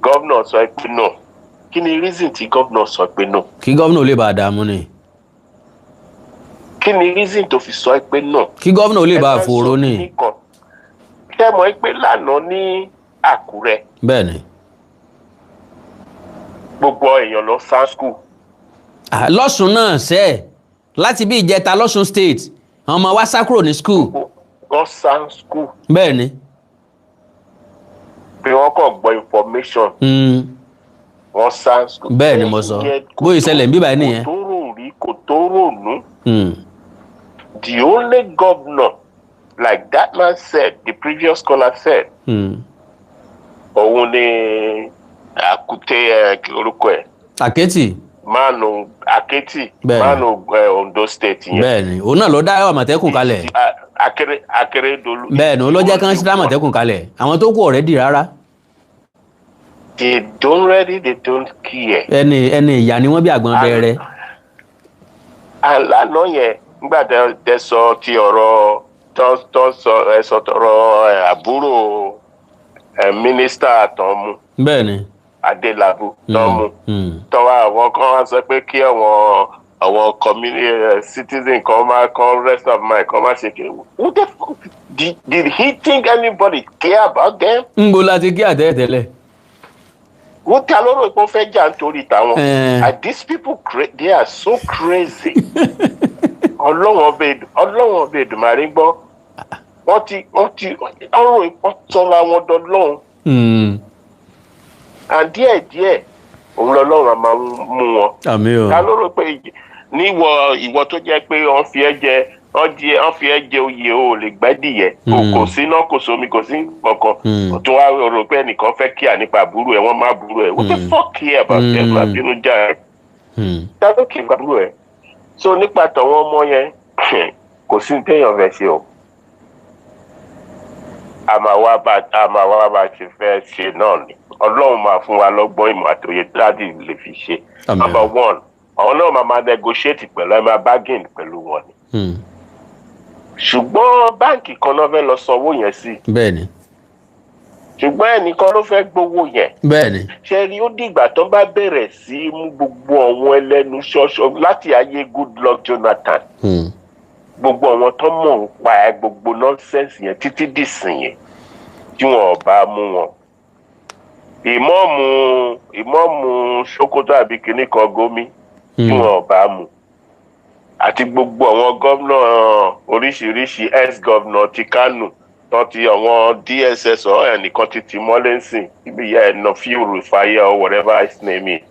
gómìnà sọ pé no. Kí ni reason tí gómìnà sọ pé no? Kí gómìnà ò lè bá a dààmú ni. Kí ni reason tó fi sọ pé no? Kí gómìnà ò lè bá a fòró ni. Ṣé mọ̀ pé lánàá ní Àkúrẹ́, Bẹ́ẹ̀ ni. gbogbo èèyàn lọ sá school? Ah, lọ́sùn náà sẹ́ ẹ̀ láti bí ìjẹta, lọ́sùn State, àwọn ọmọ wa sá kúrò ní school. Wọ́n sá school. Bẹ́ẹ̀ ni. Pé wọ́n kàn gbọ́ information, wọ́n sá school. Bẹ́ẹ̀ ni mo sọ. Ìyẹn kò Bóyá ìṣẹ̀lẹ̀ ń bí báyìí nìyẹn. Kò tó rò rí, kò tó rònú. The only governor, like that man said, the previous caller said, òun ni Àkúté ẹ, kí orúkọ ẹ? Àkẹ́tì. Mánu Akétì. Bẹ́ẹ̀ni. Mánu Ondo State yẹn. Bẹ́ẹ̀ ni, òun náà ló dá Àmọ̀tẹ́kùn kalẹ̀. Akérèdọ́lù. Bẹ́ẹ̀ ni, òun ló jẹ́ kán sí dá Àmọ̀tẹ́kùn kalẹ̀. Àwọn tó kù already rárá. They don't ready, they don't care. Ẹni ìyá ni wọ́n bí àgbọn bẹ̀rẹ̀. Àlànà yẹn, nígbà tẹ sọ ti ọ̀rọ̀ tó sọ, ẹ sọ tọrọ ẹ, àbúrò ẹ mínísítà tó ń mú, Bẹ́ẹ̀ ni. Adélábù tó ń mú, tọ́wọ́ àwọn kan wá sọ pé kí àwọn community citizen kan máa kan rest of mind, kan máa ṣe kí. Who the fuck did he think anybody care about them? Ń bo láti kí àtẹ́tẹ́lẹ̀. Wọ́n ta lóró pé wọ́n fẹ́ jà nítorí tàwọn? Eh. And these people they are so crazy. Ọlọ́wọ́n ọbẹ̀ Èdùmàrè gbọ́, wọ́n ti ọ̀rọ̀ ìpọ́n tọ́ra wọn dọ́lọ́run. And díẹ̀ díẹ̀ òun lọ́lọ́run á máa mú wọn. Àmín o. Ta ló rò pé níwọ ìwọ tó jẹ́ pé wọ́n fi ẹ́ jẹ, wọ́n di wọ́n fi ẹ́ jẹ oyè, o ò lè gbẹ́dìyẹ kò kò sí iná, kò sómi, kò sí kankan, tó wá rò pé ẹnìkan fẹ́ kíá nípa àbúrò ẹ̀, wọ́n má àbúrò ẹ̀. What the fuck care about them? Àbínú já ẹ. Ta ló kì í àbúrò ẹ̀? So nípa tọ̀wọ́n ọmọ yẹn, kò sí ní téèyàn fẹ́ ṣe o. A máa wá bá ṣe fẹ́ ṣe náà ni. Ọlọ́run máa fún wa lọ́gbọ́n, ìmọ̀ àtòyè láti lè fi ṣe. Àmín. Number one, àwọn náà máa máa negotiate pẹ̀lú ẹ, máa bargain pẹ̀lú wọn ni. Ṣùgbọ́n báǹkì kan náà fẹ́ lọ sanwó yẹn sí. Bẹ́ẹ̀ ni. Ṣùgbọ́n ẹnìkan ló fẹ́ gbowó yẹn. Bẹ́ẹ̀ni. Ṣe rí, ó dìgbà tó bá bẹ̀rẹ̀ sí í mú gbogbo àwọn ẹlẹ́nu ṣọ́ṣọ́ láti ayé Goodluck Jonathan, gbogbo àwọn tó mọ̀ ń pa ẹ, gbogbo nonsense yẹn títí dìsìn yẹn, tí wọn ò bá mú wọn. Ìmọ̀ọ́mù Sokoto àbí kinní kan Gomi, tí wọn ò bá mú, àti gbogbo àwọn gómìnà oríṣiríṣi, ex-governor ti Kánò tó ti àwọn DSS ọ̀ ẹnìkan ti mọ́lé ń sìn ibi ìyá ẹ̀ nà fíìrù fàyà or whatever his name is,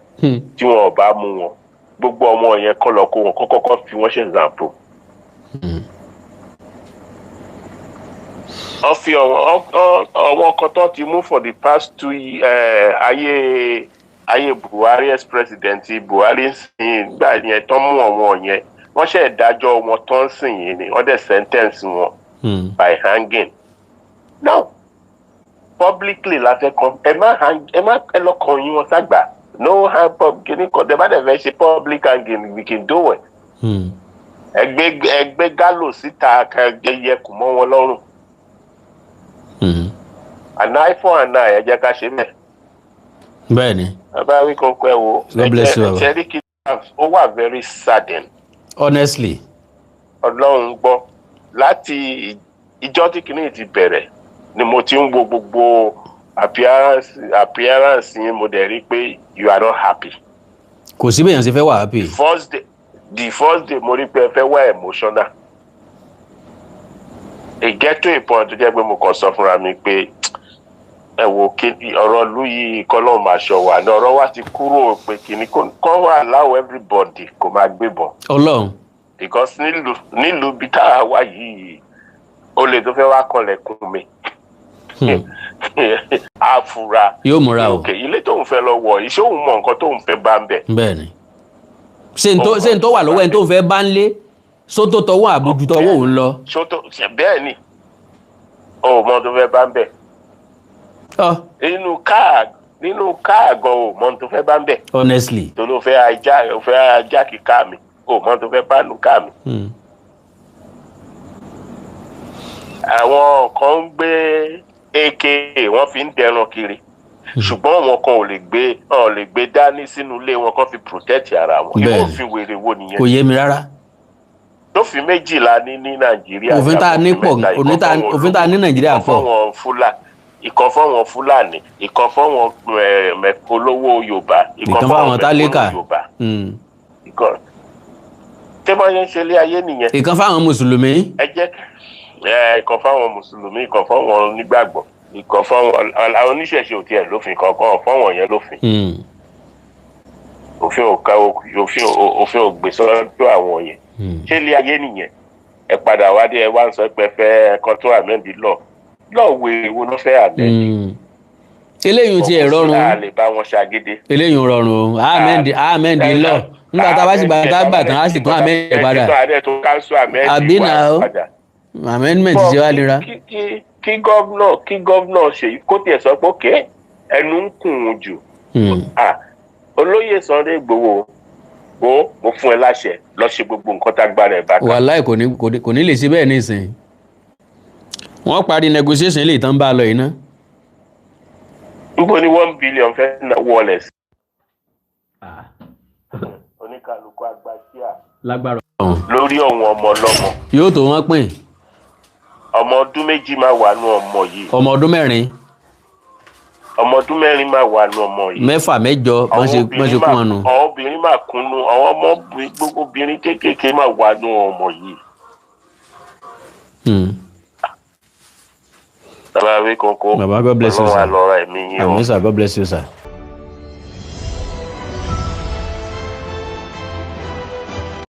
tí wọn ò bá mú wọn, gbogbo ọmọ yẹn kọ́ lọ kó wọn kọ́kọ́ fi wọ́n ṣe example. Wọ́n fi àwọn kan tó ti mú for the past 2 ayé Buhari, ex-president Buhari sìn gbà yẹn tó mú àwọn yẹn, wọ́n ṣe ìdájọ́ wọn tó ń sìn yìí ni wọ́n dẹ̀ sentence wọn by hanging. Now publicly la fẹ́ kàn, ẹ má hang, ẹ má ẹ lọ kàn yín wọn ságbà, no hang pub kìíní kan. Tẹ bá dẹ̀ fẹ́ ṣe public hanging, we can do it. Ẹ gbé gallows síta, kẹ yẹkùn mọ́ wọn lọ́rùn. An eye for an eye, ẹ jẹ́ ká ṣe bẹ́ẹ̀. Bẹ́ẹ̀ni. Bàbá wí kókó, ẹ wo. God bless you, baba. Ṣẹ́rí kí ó wà very sadden. Honestly. Ọlọ́run gbọ́, láti ìjọ́ tí kìíní ti bẹ̀rẹ̀ ni mo ti ń wo gbogbo appearance yín, mo dẹ̀ rí pé you are not happy. Kò sí bẹ́ẹ̀ yẹn ṣe fẹ́ wà happy. The first day mo rí pé ẹ fẹ́ wá emotional. It get to a point tó jẹ́ pé mo kàn sọ fúnra mi pé ẹ wo kí ọ̀rọ̀ ìlú yìí, kọ́lọ́ọ̀ máa ṣọ wà ní ọ̀rọ̀ wa ti kúrò pé kìíní kó wà allow everybody kó máa gbébọn Ọlọ́run. because nílùú bí tá a wà yìí, olè tó fẹ́ wá kanlẹ̀kùn mi á fura. Yóò múra o. Ok, ilé tóun fẹ́ lọ wọ̀, iṣẹ́ òun mọ nǹkan tóun fẹ́ bá ń bẹ̀. Bẹ́ẹ̀ni, ṣé n tó wà lọ́wọ́ ẹni tó ń fẹ́ bá ń lé sótó tọwọ́ àbójú tọwọ́ òun lọ. Ṣó tó bẹ́ẹ̀ ni o mọ tó fẹ́ bá ń bẹ̀. Ọ Nínú káà gan, o mọ tó fẹ́ bá ń bẹ̀. Honestly. Tó ló fẹ́ ajá, ó fẹ́ ajá kí káà mi, o mọ tó fẹ́ bá nù káà mi. Àwọn kan ń gbé AK, wọ́n fi ń dẹran kiri, ṣùgbọ́n àwọn kan ò lè gbé dání sínú ilé wọn kan fi protect ara wọn. Irú òfin wèrè wo nìyẹn? Kò yé mi rárá. Lófin 12 ní Nàìjíríà. Òfin tá a ní pọ̀, òfin tá a ní Nàìjíríà pọ̀. Ìkan fáwọn Fúlàní, ìkan fáwọn olówó Yorùbá, ìkan fáwọn tálíkà. Mẹ̀kúnnù Yorùbá, ìkan tí wọ́n yẹn ń ṣe ilé ayé nìyẹn. Ìkan fáwọn mùsùlùmí. Ẹ jẹ́ ẹ ìkan fáwọn mùsùlùmí, ìkan fáwọn onígbàgbọ́, ìkan fáwọn àwọn oníṣẹ̀ṣe. Ò tiẹ̀ lófin kankan fáwọn yẹn lófin. Òfin ò ká òfin, ò gbé sọ́dọ̀ àwọn yẹn. Ṣé ilé ayé nìyẹn? Ẹ padà wá dé, ẹ wá ń sọ pé ẹ fẹ́ kan tó amend law. Law wo ló fẹ́ amend? Eléyìí ti ẹ̀ rọrùn. A lè bá wọn ṣàgídí. Eléyìí rọrùn o, amend law, nígbà tá a bá sì gbà tá a gbà tán, á sì tún amend padà. Àbí náà o, amendment ṣe wá lera. Kí governor ṣe kó tiẹ̀ sọ pé òkè ẹnu ń kùn ún jù. Ah, olóyè Sunday Igboho o, mo fún ẹ láṣẹ, lọ ṣe gbogbo nǹkan tágbára ẹ bá ká. Wàláì, kò ní lè ṣe bẹ́ẹ̀ nísìnyí. Wọ́n parí negotiation eléyìí tán bá a lọ yìí ná. Níbo ni 1 billion fẹ́ ná wọlé sí? Oníkàlùkù àgbàṣíà Lágbára ọ̀hún. lórí ọ̀hún ọmọ ọlọ́mọ. Yóò tó wọ́n pín. Ọmọ ọdún 2 máa wà nù ọmọ yìí. Ọmọ ọdún 4. Ọmọ ọdún 4 máa wà nù ọmọ yìí. 6, 8, bọ́n ṣe kún wọn nù. Àwọn obìnrin máa kúnnú, àwọn ọmọ gbogbo obìnrin kéékèèké máa wà nù ọmọ yìí. Bàbá wí kókó. Bàbá, God bless you, sir. Ọlọ́run àlọ́ra ẹ̀mí yín o. Àmín sir, God bless you, sir.